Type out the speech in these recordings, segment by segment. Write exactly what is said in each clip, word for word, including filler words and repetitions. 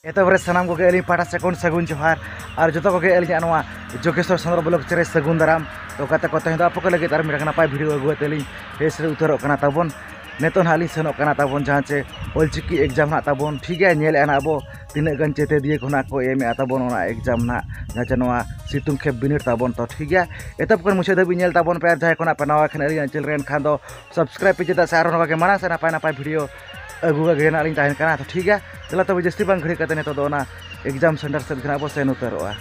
ᱮᱛᱚᱦᱚᱵ ᱨᱮ ᱥᱟᱱᱟᱢ ᱠᱚᱜᱮ ᱟᱹᱞᱤᱧ ᱯᱟᱦᱴᱟ ᱥᱮᱫ ᱠᱷᱚᱱ ᱥᱟᱹᱜᱩᱱ ᱡᱚᱦᱟᱨ, ᱟᱨ ᱡᱚᱛᱚ ᱠᱚᱜᱮ ᱟᱹᱞᱤᱧᱟᱜ ᱱᱚᱣᱟ ᱡᱳᱜᱮᱥᱣᱚᱨ ᱥᱚᱸᱫᱽᱨᱚ ᱵᱞᱚᱜ ᱪᱮᱱᱮᱞ ᱨᱮ ᱥᱟᱹᱜᱩᱱ ᱫᱟᱨᱟᱢ᱾ ᱛᱚ ᱜᱟᱛᱮ ᱠᱚ, ᱛᱮᱦᱮᱧ ᱫᱚ ᱟᱯᱮ ᱠᱚ ᱞᱟᱹᱜᱤᱫ ᱟᱨ ᱢᱤᱫᱴᱟᱝ ᱱᱟᱯᱟᱭ ᱵᱷᱤᱰᱤᱭᱳ ᱟᱹᱜᱩ ᱠᱟᱛᱮ ᱞᱤᱧ ᱦᱮᱡ ᱥᱮᱴᱮᱨ ᱩᱛᱟᱹᱨᱚᱜ ᱠᱟᱱᱟ ᱛᱟᱵᱚᱱ᱾ ᱱᱤᱛᱚᱜ ᱱᱟᱦᱟᱜ ᱞᱤᱧ ᱥᱮᱱᱚᱜ ᱠᱟᱱᱟ ᱛᱟᱵᱚᱱ ᱡᱟᱦᱟᱸ ᱪᱮ ᱚᱞᱪᱤᱠᱤ ᱮᱠᱡᱟᱢ ᱱᱟᱦᱟᱜ ᱛᱟᱵᱚᱱ, ᱴᱷᱤᱠ ᱜᱮᱭᱟ, ᱧᱮᱞᱮᱫᱼᱟ ᱱᱟᱦᱟᱜ ᱟᱵᱚ ᱛᱤᱱᱟᱹᱜ ᱜᱟᱱ ᱪᱮᱛᱮᱫᱤᱭᱟᱹ ᱠᱚ ᱱᱟᱦᱟᱜ ᱠᱚ ᱮᱢᱮᱫᱼᱟ ᱛᱟᱵᱚᱱ ᱚᱱᱟ ᱮᱠᱡᱟᱢ ᱱᱟᱦᱟᱜ, ᱡᱟᱦᱟᱸ ᱪᱮ ᱱᱚᱣᱟ ᱥᱤᱛᱩᱝ ᱠᱷᱮᱯ ᱵᱤᱱᱤᱰ ᱛᱟᱵᱚᱱ᱾ ᱛᱚ ᱴᱷᱤᱠ ᱜᱮᱭᱟ, ᱮᱛᱚᱦᱚᱵ ᱠᱷᱚᱱ ᱢᱩᱪᱟᱹᱫ ᱫᱷᱟᱹᱵᱤᱡ ᱧᱮᱞ ᱛᱟᱵᱚᱱ ᱯᱮ, ᱟᱨ ᱡᱟᱦᱟᱸᱭ ᱠᱚ ᱱᱟᱦᱟᱜ ᱯᱮ ᱱᱟᱣᱟ ᱠᱷᱟᱱ ᱟᱹᱞᱤᱧᱟᱜ ᱪᱮᱱᱮᱞ ᱨᱮ, ᱮᱱᱠᱷᱟᱱ ᱫᱚ ᱥᱟᱵᱥᱠᱨᱟᱭᱤᱵ ᱯᱮ, ᱪᱮᱫᱟᱜ ᱥᱮ ᱟᱨᱦᱚᱸ ᱱᱚᱝᱠᱟ ᱜᱮ ᱢᱟᱲᱟᱝ ᱥᱮᱫ ᱱᱟᱯᱟᱭ ᱱᱟᱯᱟᱭ ᱵᱷᱤᱰᱤᱭᱳ ᱟᱹᱜᱩ ᱠᱟᱜ ᱜᱮ ᱱᱟᱦᱟᱜ ᱞᱤᱧ ᱛᱟᱦᱮᱱ ᱠᱟᱱᱟ᱾ ᱛᱚ ᱴᱷᱤᱠ ᱜᱮᱭᱟ, ᱫᱮᱞᱟ ᱛᱚᱵᱮ ᱡᱟᱹᱥᱛᱤ ᱵᱟᱝ ᱜᱷᱟᱹᱲᱤ ᱠᱟᱛᱮ ᱱᱤᱛᱚᱜ ᱫᱚ ᱚᱱᱟ ᱮᱠᱡᱟᱢ ᱥᱮᱱᱴᱟᱨ ᱥᱮᱫ ᱜᱮ ᱱᱟᱦᱟᱜ ᱵᱚ ᱥᱮᱱ ᱩᱛᱟᱹᱨᱚᱜᱼᱟ᱾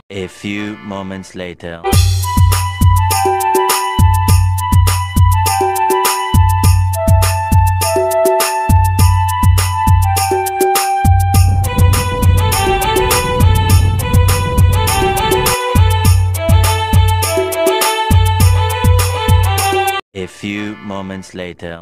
A few moments later. A few moments later.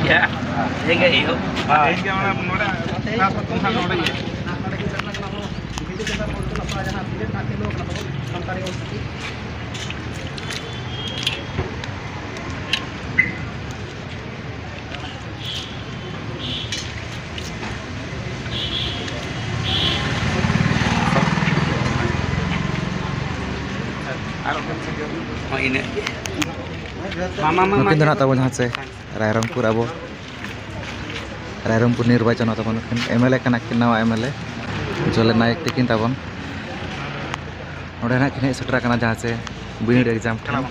ᱤᱭᱟᱹ, ᱤᱭᱟᱹ ᱜᱮ ᱮᱦᱚᱵ᱾ ᱦᱳᱭ᱾ ᱴᱷᱤᱠ ᱜᱮᱭᱟ, ᱚᱱᱟ ᱱᱚᱰᱮ, ᱚᱱᱟ ᱱᱚᱰᱮ ᱜᱮ᱾ ᱦᱳᱭ, ᱤᱱᱟᱹᱜ ᱜᱮ᱾ ᱢᱟ, ᱢᱟ, ᱢᱟ, ᱱᱩᱠᱤᱱ ᱫᱚ ᱢᱟ᱾ ᱱᱟᱦᱟᱜ ᱛᱟᱵᱚᱱ ᱡᱟᱦᱟᱸ ᱪᱮ ᱨᱟᱭᱨᱚᱝᱯᱩᱨ, ᱟᱵᱚ ᱨᱟᱭᱨᱚᱝᱯᱩᱨ ᱱᱤᱨᱵᱟᱪᱚᱱ ᱛᱟᱵᱚᱱ ᱱᱩᱠᱤᱱ ᱮᱢ ᱮᱞ ᱮ ᱠᱟᱱᱟ ᱠᱤᱱ, ᱱᱟᱣᱟ ᱮᱢ ᱮᱞ ᱮ ᱡᱚᱞᱮ ᱱᱟᱭᱮᱠ ᱛᱤᱠᱤᱱ ᱛᱟᱵᱚᱱ᱾ ᱱᱚᱰᱮ ᱱᱟᱦᱟᱜ ᱠᱤᱱ ᱦᱮᱡ ᱥᱮᱴᱮᱨ ᱟᱠᱟᱱᱟ ᱡᱟᱦᱟᱸ ᱪᱮ ᱵᱤᱱᱤᱰ ᱮᱠᱡᱟᱢ ᱴᱷᱮᱱ᱾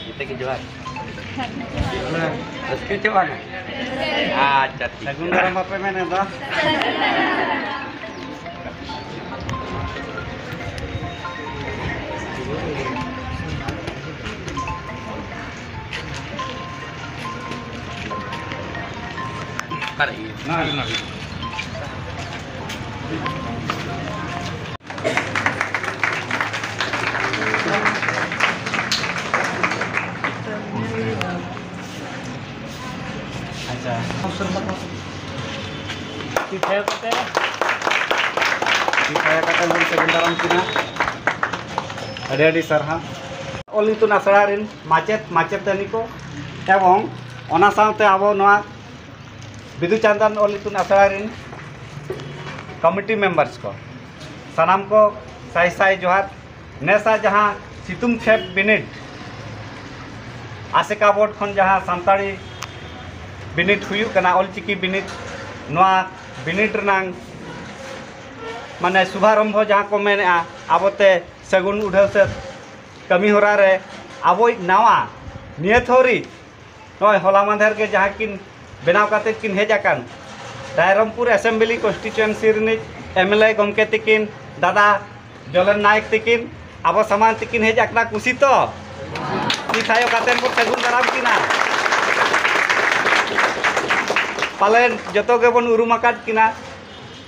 ᱡᱚᱛᱚ ᱜᱮ ᱡᱚᱦᱟᱨ᱾ ᱨᱟᱹᱥᱠᱟᱹ ᱪᱮ ᱵᱟᱝᱟ? ᱟᱪᱪᱷᱟ, ᱴᱷᱤᱠ᱾ ᱥᱟᱹᱜᱩᱱ ᱫᱟᱨᱟᱢ ᱵᱟᱯᱮ ᱢᱮᱱ ᱮᱫᱟ? ᱟᱨ ᱤᱭᱟᱹ᱾ ᱟᱪᱪᱷᱟ᱾ ᱛᱤ ᱛᱷᱟᱭᱚ ᱠᱟᱛᱮ, ᱛᱤ ᱛᱷᱟᱭᱚ ᱠᱟᱛᱮ ᱵᱚᱱ ᱥᱟᱹᱜᱩᱱ ᱫᱟᱨᱟᱢ ᱠᱤᱱᱟ᱾ ᱟᱹᱰᱤ ᱟᱹᱰᱤ ᱥᱟᱨᱦᱟᱣ᱾ ᱚᱞ ᱤᱛᱩᱱ ᱟᱥᱲᱟ ᱨᱮᱱ ᱢᱟᱪᱮᱫ ᱢᱟᱪᱮᱛᱟᱹᱱᱤ ᱠᱚ ᱮᱵᱚᱝ ᱚᱱᱟ ᱥᱟᱶᱛᱮ ᱟᱵᱚ ᱱᱚᱣᱟ ᱵᱤᱫᱩ ᱪᱟᱸᱫᱟᱱ ᱚᱞ ᱤᱛᱩᱱ ᱟᱥᱲᱟ ᱨᱮᱱ ᱠᱚᱢᱤᱴᱤ ᱢᱮᱢᱵᱟᱨᱥ ᱠᱚ, ᱥᱟᱱᱟᱢ ᱠᱚ ᱥᱟᱭ ᱥᱟᱭ ᱡᱚᱦᱟᱨ᱾ ᱱᱮᱥᱟᱜ ᱡᱟᱦᱟᱸ ᱥᱤᱛᱩᱝ ᱪᱷᱮᱯ ᱵᱤᱱᱤᱰ ᱟᱥᱮᱠᱟ ᱵᱳᱨᱰ ᱠᱷᱚᱱ ᱡᱟᱦᱟᱸ ᱥᱟᱱᱛᱟᱲᱤ ᱵᱤᱱᱤᱰ ᱦᱩᱭᱩᱜ ᱠᱟᱱᱟ, ᱚᱞᱪᱤᱠᱤ ᱵᱤᱱᱤᱰ, ᱱᱚᱣᱟ ᱵᱤᱱᱤᱰ ᱨᱮᱱᱟᱝ ᱢᱟᱱᱮ ᱥᱩᱵᱷᱟᱨᱚᱢᱵᱷᱚ ᱡᱟᱦᱟᱸ ᱠᱚ ᱢᱮᱱᱮᱜᱼᱟ, ᱟᱵᱚᱛᱮ ᱥᱟᱹᱜᱩᱱ ᱩᱰᱷᱟᱹᱣ ᱥᱮ ᱠᱟᱹᱢᱤ ᱦᱚᱨᱟ ᱨᱮ ᱟᱵᱚᱭᱤᱡ ᱱᱟᱣᱟ ᱱᱤᱭᱟᱹ ᱛᱷᱟᱹᱣᱨᱤ ᱱᱚᱜᱼᱚᱭ ᱦᱚᱞᱟ ᱢᱟᱫᱷᱮᱨ ᱜᱮ ᱡᱟᱦᱟᱸ ᱠᱤᱱ ᱵᱮᱱᱟᱣ ᱠᱟᱛᱮ ᱠᱤᱱ ᱦᱮᱡ ᱟᱠᱟᱱ ᱨᱟᱭᱨᱚᱝᱯᱩᱨ ᱮᱥᱮᱢᱵᱞᱤ ᱠᱚᱱᱥᱴᱤᱪᱩᱭᱮᱱᱥᱤ ᱨᱤᱱᱤᱡ ᱮᱢ ᱮᱞ ᱮ ᱜᱚᱢᱠᱮ ᱛᱤᱠᱤᱱ, ᱫᱟᱫᱟ ᱡᱚᱞᱮᱱ ᱱᱟᱭᱮᱠ ᱛᱤᱠᱤᱱ ᱟᱵᱚ ᱥᱟᱢᱟᱝ ᱛᱤᱠᱤᱱ ᱦᱮᱡ ᱟᱠᱟᱱᱟ᱾ ᱠᱩᱥᱤ ᱛᱚ? ᱛᱤ ᱛᱷᱟᱭᱚ ᱠᱟᱛᱮ ᱵᱚᱱ ᱥᱟᱹᱜᱩᱱ ᱫᱟᱨᱟᱢ ᱠᱤᱱᱟ᱾ ᱯᱟᱞᱮᱱ ᱡᱚᱛᱚ ᱜᱮᱵᱚᱱ ᱩᱨᱩᱢ ᱟᱠᱟᱫ ᱠᱤᱱᱟ᱾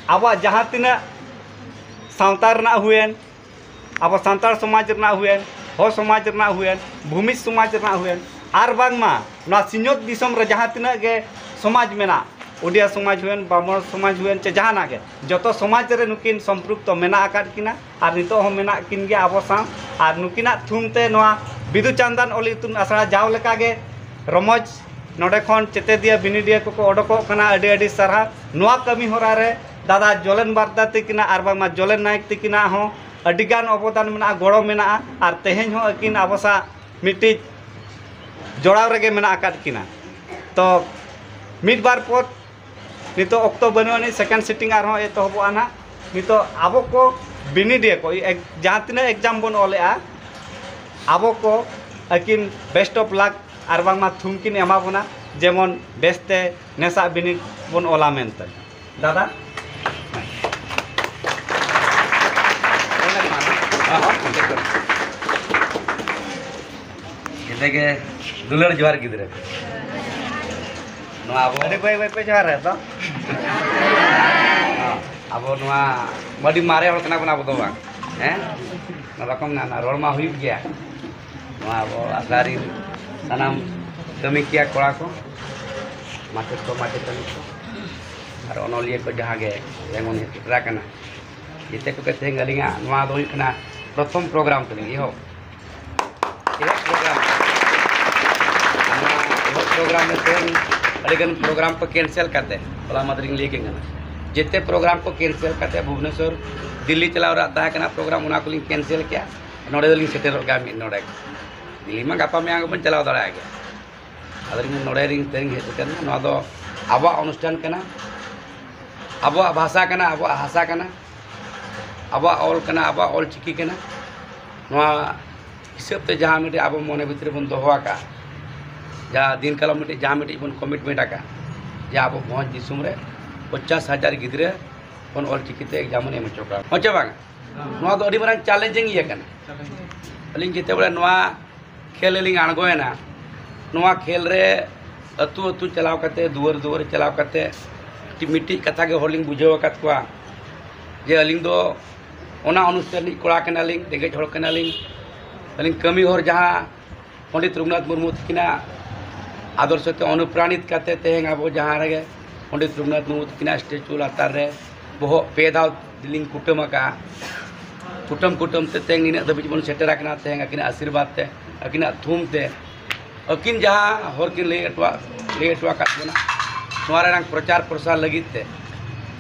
ᱟᱵᱚᱣᱟᱜ ᱡᱟᱦᱟᱸ ᱛᱤᱱᱟᱹᱜ ᱥᱟᱶᱛᱟ ᱨᱮᱱᱟᱜ ᱦᱩᱭᱮᱱ, ᱟᱵᱚ ᱥᱟᱱᱛᱟᱲ ᱥᱚᱢᱟᱡᱽ ᱨᱮᱱᱟᱜ ᱦᱩᱭᱮᱱ, ᱦᱚᱲ ᱥᱚᱢᱟᱡᱽ ᱨᱮᱱᱟᱜ ᱦᱩᱭᱮᱱ, ᱵᱷᱩᱢᱤᱡᱽ ᱥᱚᱢᱟᱡᱽ ᱨᱮᱱᱟᱜ ᱦᱩᱭᱮᱱ, ᱟᱨ ᱵᱟᱝᱢᱟ ᱱᱚᱣᱟ ᱥᱤᱧᱚᱛ ᱫᱤᱥᱚᱢ ᱨᱮ ᱡᱟᱦᱟᱸ ᱛᱤᱱᱟᱹᱜ ᱜᱮ ᱥᱚᱢᱟᱡᱽ ᱢᱮᱱᱟᱜ, ᱩᱰᱤᱭᱟ ᱥᱚᱢᱟᱡᱽ ᱦᱩᱭᱮᱱ, ᱵᱟᱢᱚᱱ ᱥᱚᱢᱟᱡᱽ ᱦᱩᱭᱮᱱ, ᱪᱮ ᱡᱟᱦᱟᱱᱟᱜ ᱜᱮ, ᱡᱚᱛᱚ ᱥᱚᱢᱟᱡᱽ ᱨᱮ ᱱᱩᱠᱤᱱ ᱥᱚᱢᱯᱨᱩᱠᱛᱚ ᱢᱮᱱᱟᱜ ᱟᱠᱟᱫ ᱠᱤᱱᱟ ᱟᱨ ᱱᱤᱛᱚᱜ ᱦᱚᱸ ᱢᱮᱱᱟᱜ ᱠᱤᱱ ᱜᱮᱭᱟ ᱟᱵᱚ ᱥᱟᱶ᱾ ᱟᱨ ᱱᱩᱠᱤᱱᱟᱜ ᱛᱷᱩᱢ ᱛᱮ ᱱᱚᱣᱟ ᱵᱤᱫᱩ ᱪᱟᱸᱫᱟᱱ ᱚᱞ ᱤᱛᱩᱱ ᱟᱥᱲᱟ ᱡᱟᱣ ᱞᱮᱠᱟᱜᱮ ᱨᱚᱢᱚᱡᱽ ᱱᱚᱰᱮ ᱠᱷᱚᱱ ᱪᱮᱛᱮᱫᱤᱭᱟᱹ ᱵᱤᱱᱤᱰᱤᱭᱟᱹ ᱠᱚᱠᱚ ᱚᱰᱚᱠᱚᱜ ᱠᱟᱱᱟ᱾ ᱟᱹᱰᱤ ᱟᱹᱰᱤ ᱥᱟᱨᱦᱟᱣ᱾ ᱱᱚᱣᱟ ᱠᱟᱹᱢᱤ ᱦᱚᱨᱟ ᱨᱮ ᱫᱟᱫᱟ ᱡᱚᱞᱮᱱ ᱵᱟᱨᱫᱟ ᱛᱤᱠᱤᱱᱟᱜ ᱟᱨ ᱵᱟᱝᱢᱟ ᱡᱚᱞᱮᱱ ᱱᱟᱭᱮᱠ ᱛᱤᱠᱤᱱᱟᱜ ᱦᱚᱸ ᱟᱹᱰᱤᱜᱟᱱ ᱚᱵᱚᱫᱟᱱ ᱢᱮᱱᱟᱜᱼᱟ, ᱜᱚᱲᱚ ᱢᱮᱱᱟᱜᱼᱟ᱾ ᱟᱨ ᱛᱮᱦᱮᱧ ᱦᱚᱸ ᱟᱹᱠᱤᱱ ᱟᱵᱚ ᱥᱟᱶ ᱢᱤᱫᱴᱤᱡ ᱡᱚᱲᱟᱣ ᱨᱮᱜᱮ ᱢᱮᱱᱟᱜ ᱟᱠᱟᱫ ᱠᱤᱱᱟ᱾ ᱛᱚ ᱢᱤᱫ ᱵᱟᱨ ᱯᱚᱫ, ᱱᱤᱛᱚᱜ ᱚᱠᱛᱚ ᱵᱟᱹᱱᱩᱜ ᱟᱹᱱᱤᱡ, ᱥᱮᱠᱮᱱᱰ ᱥᱤᱴᱤᱝ ᱟᱨᱦᱚᱸ ᱮᱛᱚᱦᱚᱵᱚᱜᱼᱟ ᱱᱟᱦᱟᱜ᱾ ᱱᱤᱛᱚᱜ ᱟᱵᱚ ᱠᱚ ᱵᱤᱱᱤᱰᱤᱭᱟᱹ ᱠᱚ, ᱮᱠ-, ᱡᱟᱦᱟᱸ ᱛᱤᱱᱟᱹᱜ ᱮᱠᱡᱟᱢ ᱵᱚᱱ ᱚᱞᱮᱜᱼᱟ, ᱟᱵᱚ ᱠᱚ ᱟᱹᱠᱤᱱ best of luck ᱟᱨ ᱵᱟᱝᱢᱟ ᱛᱷᱩᱢ ᱠᱤᱱ ᱮᱢᱟ ᱵᱚᱱᱟ, ᱡᱮᱢᱚᱱ ᱵᱮᱥᱛᱮ ᱱᱮᱥᱟᱜ ᱵᱤᱱᱤᱰ ᱵᱚᱱ ᱚᱞᱟ ᱢᱮᱱᱛᱮ᱾ ᱫᱟᱫᱟ᱾ ᱤᱱᱟᱹᱜᱮ ᱫᱩᱞᱟᱹᱲ ᱡᱚᱦᱟᱨ ᱜᱤᱫᱽᱨᱟᱹ᱾ ᱱᱚᱣᱟ ᱟᱵᱚ ᱟᱹᱰᱤ ᱵᱟᱹᱭ ᱵᱟᱹᱭ ᱯᱮ ᱡᱚᱦᱟᱨᱟ ᱛᱚ᱾ ᱟᱵᱚ ᱱᱚᱣᱟ ᱟᱹᱰᱤ ᱢᱟᱨᱮ ᱦᱚᱲ ᱠᱟᱱᱟ ᱵᱚᱱ ᱟᱵᱚ ᱫᱚ ᱵᱟᱝ, ᱦᱮᱸ? ᱱᱚᱣᱟ ᱵᱟᱠᱚ ᱢᱮᱱᱟ, ᱨᱚᱲ ᱢᱟ ᱦᱩᱭᱩᱜ ᱜᱮᱭᱟ᱾ ᱱᱚᱣᱟ ᱟᱵᱚ ᱟᱥᱲᱟ ᱨᱤᱱ ᱥᱟᱱᱟᱢ ᱠᱟᱹᱢᱤ ᱠᱤᱭᱟ ᱠᱚᱲᱟ ᱠᱚ, ᱢᱟᱪᱮᱫ ᱠᱚ, ᱢᱟᱪᱮᱛᱟᱹᱱᱤ ᱠᱚ, ᱟᱨ ᱚᱱᱚᱞᱤᱭᱟᱹ ᱠᱚ ᱡᱟᱦᱟᱸ ᱜᱮ ᱡᱮᱢᱚᱱ ᱥᱮᱴᱮᱨ ᱟᱠᱟᱱᱟ, ᱡᱮᱛᱮ ᱠᱚᱜᱮ ᱛᱮᱦᱮᱧ ᱟᱹᱞᱤᱧᱟᱜ ᱱᱚᱣᱟ ᱫᱚ ᱦᱩᱭᱩᱜ ᱠᱟᱱᱟ ᱯᱨᱚᱛᱷᱚᱢ ᱯᱨᱳᱜᱨᱟᱢ ᱛᱟᱹᱞᱤᱧ, ᱮᱦᱚᱵ᱾ ᱮᱦᱚᱵ ᱯᱨᱳᱜᱨᱟᱢ᱾ ᱚᱱᱟ ᱮᱦᱚᱵ ᱯᱨᱳᱜᱨᱟᱢ ᱨᱮ ᱛᱮᱦᱮᱧ ᱟᱹᱰᱤᱜᱟᱱ ᱯᱨᱳᱜᱨᱟᱢ ᱠᱚ ᱠᱮᱱᱥᱮᱞ ᱠᱟᱛᱮ, ᱦᱚᱞᱟ ᱢᱟᱫᱷᱮᱨ ᱤᱧ ᱞᱟᱹᱭ ᱠᱮᱫ ᱠᱟᱱᱟ, ᱡᱮᱛᱮ ᱯᱨᱳᱜᱨᱟᱢ ᱠᱚ ᱠᱮᱱᱥᱮᱞ ᱠᱟᱛᱮ ᱵᱷᱩᱵᱽᱱᱮᱥᱚᱨ, ᱫᱤᱞᱞᱤ ᱪᱟᱞᱟᱣ ᱨᱮᱭᱟᱜ ᱛᱟᱦᱮᱸ ᱠᱟᱱᱟ ᱯᱨᱳᱜᱨᱟᱢ, ᱚᱱᱟ ᱠᱚᱞᱤᱧ ᱠᱮᱱᱥᱮᱞ ᱠᱮᱜᱼᱟ᱾ ᱱᱚᱰᱮ ᱫᱚᱞᱤᱧ ᱥᱮᱴᱮᱨᱚᱜ ᱜᱮᱭᱟ ᱢᱤᱫ ᱱᱚᱰᱮ᱾ ᱫᱤᱞᱞᱤ ᱢᱟ ᱜᱟᱯᱟ ᱢᱮᱭᱟᱝ ᱜᱮᱵᱚᱱ ᱪᱟᱞᱟᱣ ᱫᱟᱲᱮᱭᱟᱜ ᱜᱮᱭᱟ᱾ ᱟᱫᱚ ᱤᱧ ᱱᱚᱰᱮ ᱨᱤᱧ ᱛᱮᱦᱮᱧ ᱦᱮᱡ ᱥᱮᱴᱮᱨ ᱮᱱᱟ᱾ ᱱᱚᱣᱟ ᱫᱚ ᱟᱵᱚᱣᱟᱜ ᱚᱱᱩᱥᱴᱷᱟᱱ ᱠᱟᱱᱟ, ᱟᱵᱚᱣᱟᱜ ᱵᱷᱟᱥᱟ ᱠᱟᱱᱟ, ᱟᱵᱚᱣᱟᱜ ᱦᱟᱥᱟ ᱠᱟᱱᱟ, ᱟᱵᱚᱣᱟᱜ ᱚᱞ ᱠᱟᱱᱟ, ᱟᱵᱚᱣᱟᱜ ᱚᱞ ᱪᱤᱠᱤ ᱠᱟᱱᱟ᱾ ᱱᱚᱣᱟ ᱦᱤᱥᱟᱹᱵ ᱛᱮ ᱡᱟᱦᱟᱸ ᱢᱤᱫᱴᱤᱡ ᱟᱵᱚ ᱢᱚᱱᱮ ᱵᱷᱤᱛᱨᱤ ᱵᱚᱱ ᱫᱚᱦᱚ ᱟᱠᱟᱫᱼᱟ, ᱡᱟᱦᱟᱸ ᱫᱤᱱ ᱠᱟᱞᱚᱢ ᱢᱤᱫᱴᱤᱡ, ᱡᱟᱦᱟᱸ ᱢᱤᱫᱴᱤᱡ ᱵᱚᱱ ᱠᱚᱢᱤᱴᱢᱮᱱᱴ ᱟᱠᱟᱫᱼᱟ ᱡᱮ ᱟᱵᱚ ᱵᱷᱚᱸᱡᱽ ᱫᱤᱥᱚᱢ ᱨᱮ ᱯᱚᱧᱪᱟᱥ ᱦᱟᱡᱟᱨ ᱜᱤᱫᱽᱨᱟᱹ ᱵᱚᱱ ᱚᱞ ᱪᱤᱠᱤ ᱛᱮ ᱮᱠᱡᱟᱢ ᱵᱚᱱ ᱮᱢ ᱦᱚᱪᱚ ᱠᱚᱣᱟ, ᱦᱮᱸ ᱪᱮ ᱵᱟᱝ? ᱱᱚᱣᱟ ᱫᱚ ᱟᱹᱰᱤ ᱢᱟᱨᱟᱝ ᱪᱮᱞᱮᱧᱡᱤᱝ ᱤᱭᱟᱹ ᱠᱟᱱᱟ᱾ ᱟᱹᱞᱤᱧ ᱡᱮᱛᱮ ᱵᱮᱲᱟ ᱱᱚᱣᱟ ᱠᱷᱮᱞ ᱨᱮᱞᱤᱧ ᱟᱬᱜᱚᱭᱮᱱᱟ, ᱱᱚᱣᱟ ᱠᱷᱮᱞ ᱨᱮ ᱟᱹᱛᱩ ᱟᱹᱛᱩ ᱪᱟᱞᱟᱣ ᱠᱟᱛᱮ, ᱫᱩᱣᱟᱹᱨ ᱫᱩᱣᱟᱹᱨ ᱪᱟᱞᱟᱣ ᱠᱟᱛᱮ ᱢᱤᱫᱴᱤᱡ ᱠᱟᱛᱷᱟ ᱜᱮ ᱦᱚᱲ ᱞᱤᱧ ᱵᱩᱡᱷᱟᱹᱣ ᱟᱠᱟᱫ ᱠᱚᱣᱟ ᱡᱮ ᱟᱹᱞᱤᱧ ᱫᱚ ᱚᱱᱟ ᱚᱱᱩᱥᱴᱷᱟᱱ ᱨᱤᱱᱤᱡ ᱠᱚᱲᱟ ᱠᱟᱱᱟᱞᱤᱧ, ᱨᱮᱸᱜᱮᱡ ᱦᱚᱲ ᱠᱟᱱᱟᱞᱤᱧ᱾ ᱟᱹᱞᱤᱧ ᱠᱟᱹᱢᱤ ᱦᱚᱨ ᱡᱟᱦᱟᱸ ᱯᱚᱱᱰᱤᱛ ᱨᱚᱜᱷᱩᱱᱟᱛᱷ ᱢᱩᱨᱢᱩ ᱛᱟᱹᱠᱤᱱᱟᱜ ᱟᱫᱚᱨᱥᱚ ᱛᱮ ᱚᱱᱩᱯᱨᱟᱱᱤᱛ ᱠᱟᱛᱮ ᱛᱮᱦᱮᱧ ᱟᱵᱚ ᱡᱟᱦᱟᱸ ᱨᱮᱜᱮ ᱯᱚᱱᱰᱤᱛ ᱨᱚᱜᱷᱩᱱᱟᱛᱷ ᱢᱩᱨᱢᱩ ᱛᱟᱹᱠᱤᱱᱟᱜ ᱥᱴᱮᱪᱩ ᱞᱟᱛᱟᱨ ᱨᱮ ᱵᱚᱦᱚᱜ ᱯᱮ ᱫᱷᱟᱣ ᱞᱤᱧ ᱠᱩᱴᱟᱹᱢ ᱟᱠᱟᱫᱼᱟ᱾ ᱠᱩᱴᱟᱹᱢ ᱠᱩᱴᱟᱹᱢ ᱛᱮ ᱛᱮᱦᱮᱧ ᱱᱤᱱᱟᱹᱜ ᱫᱷᱟᱹᱵᱤᱡ ᱵᱚᱱ ᱥᱮᱴᱮᱨ ᱟᱠᱟᱱᱟ, ᱛᱮᱦᱮᱧ ᱟᱹᱠᱤᱱᱟᱜ ᱟᱥᱤᱨᱵᱟᱫᱽ ᱛᱮ, ᱟᱹᱠᱤᱱᱟᱜ ᱛᱷᱩᱢ ᱛᱮ, ᱟᱹᱠᱤᱱ ᱡᱟᱦᱟᱸ ᱦᱚᱨ ᱠᱤᱱ ᱞᱟᱹᱭ ᱦᱚᱴᱚᱣᱟᱜ, ᱞᱟᱹᱭ ᱦᱚᱴᱚ ᱟᱠᱟᱫ ᱵᱚᱱᱟ, ᱱᱚᱣᱟ ᱨᱮᱱᱟᱜ ᱯᱨᱚᱪᱟᱨ ᱯᱨᱚᱥᱟᱨ ᱞᱟᱹᱜᱤᱫ ᱛᱮ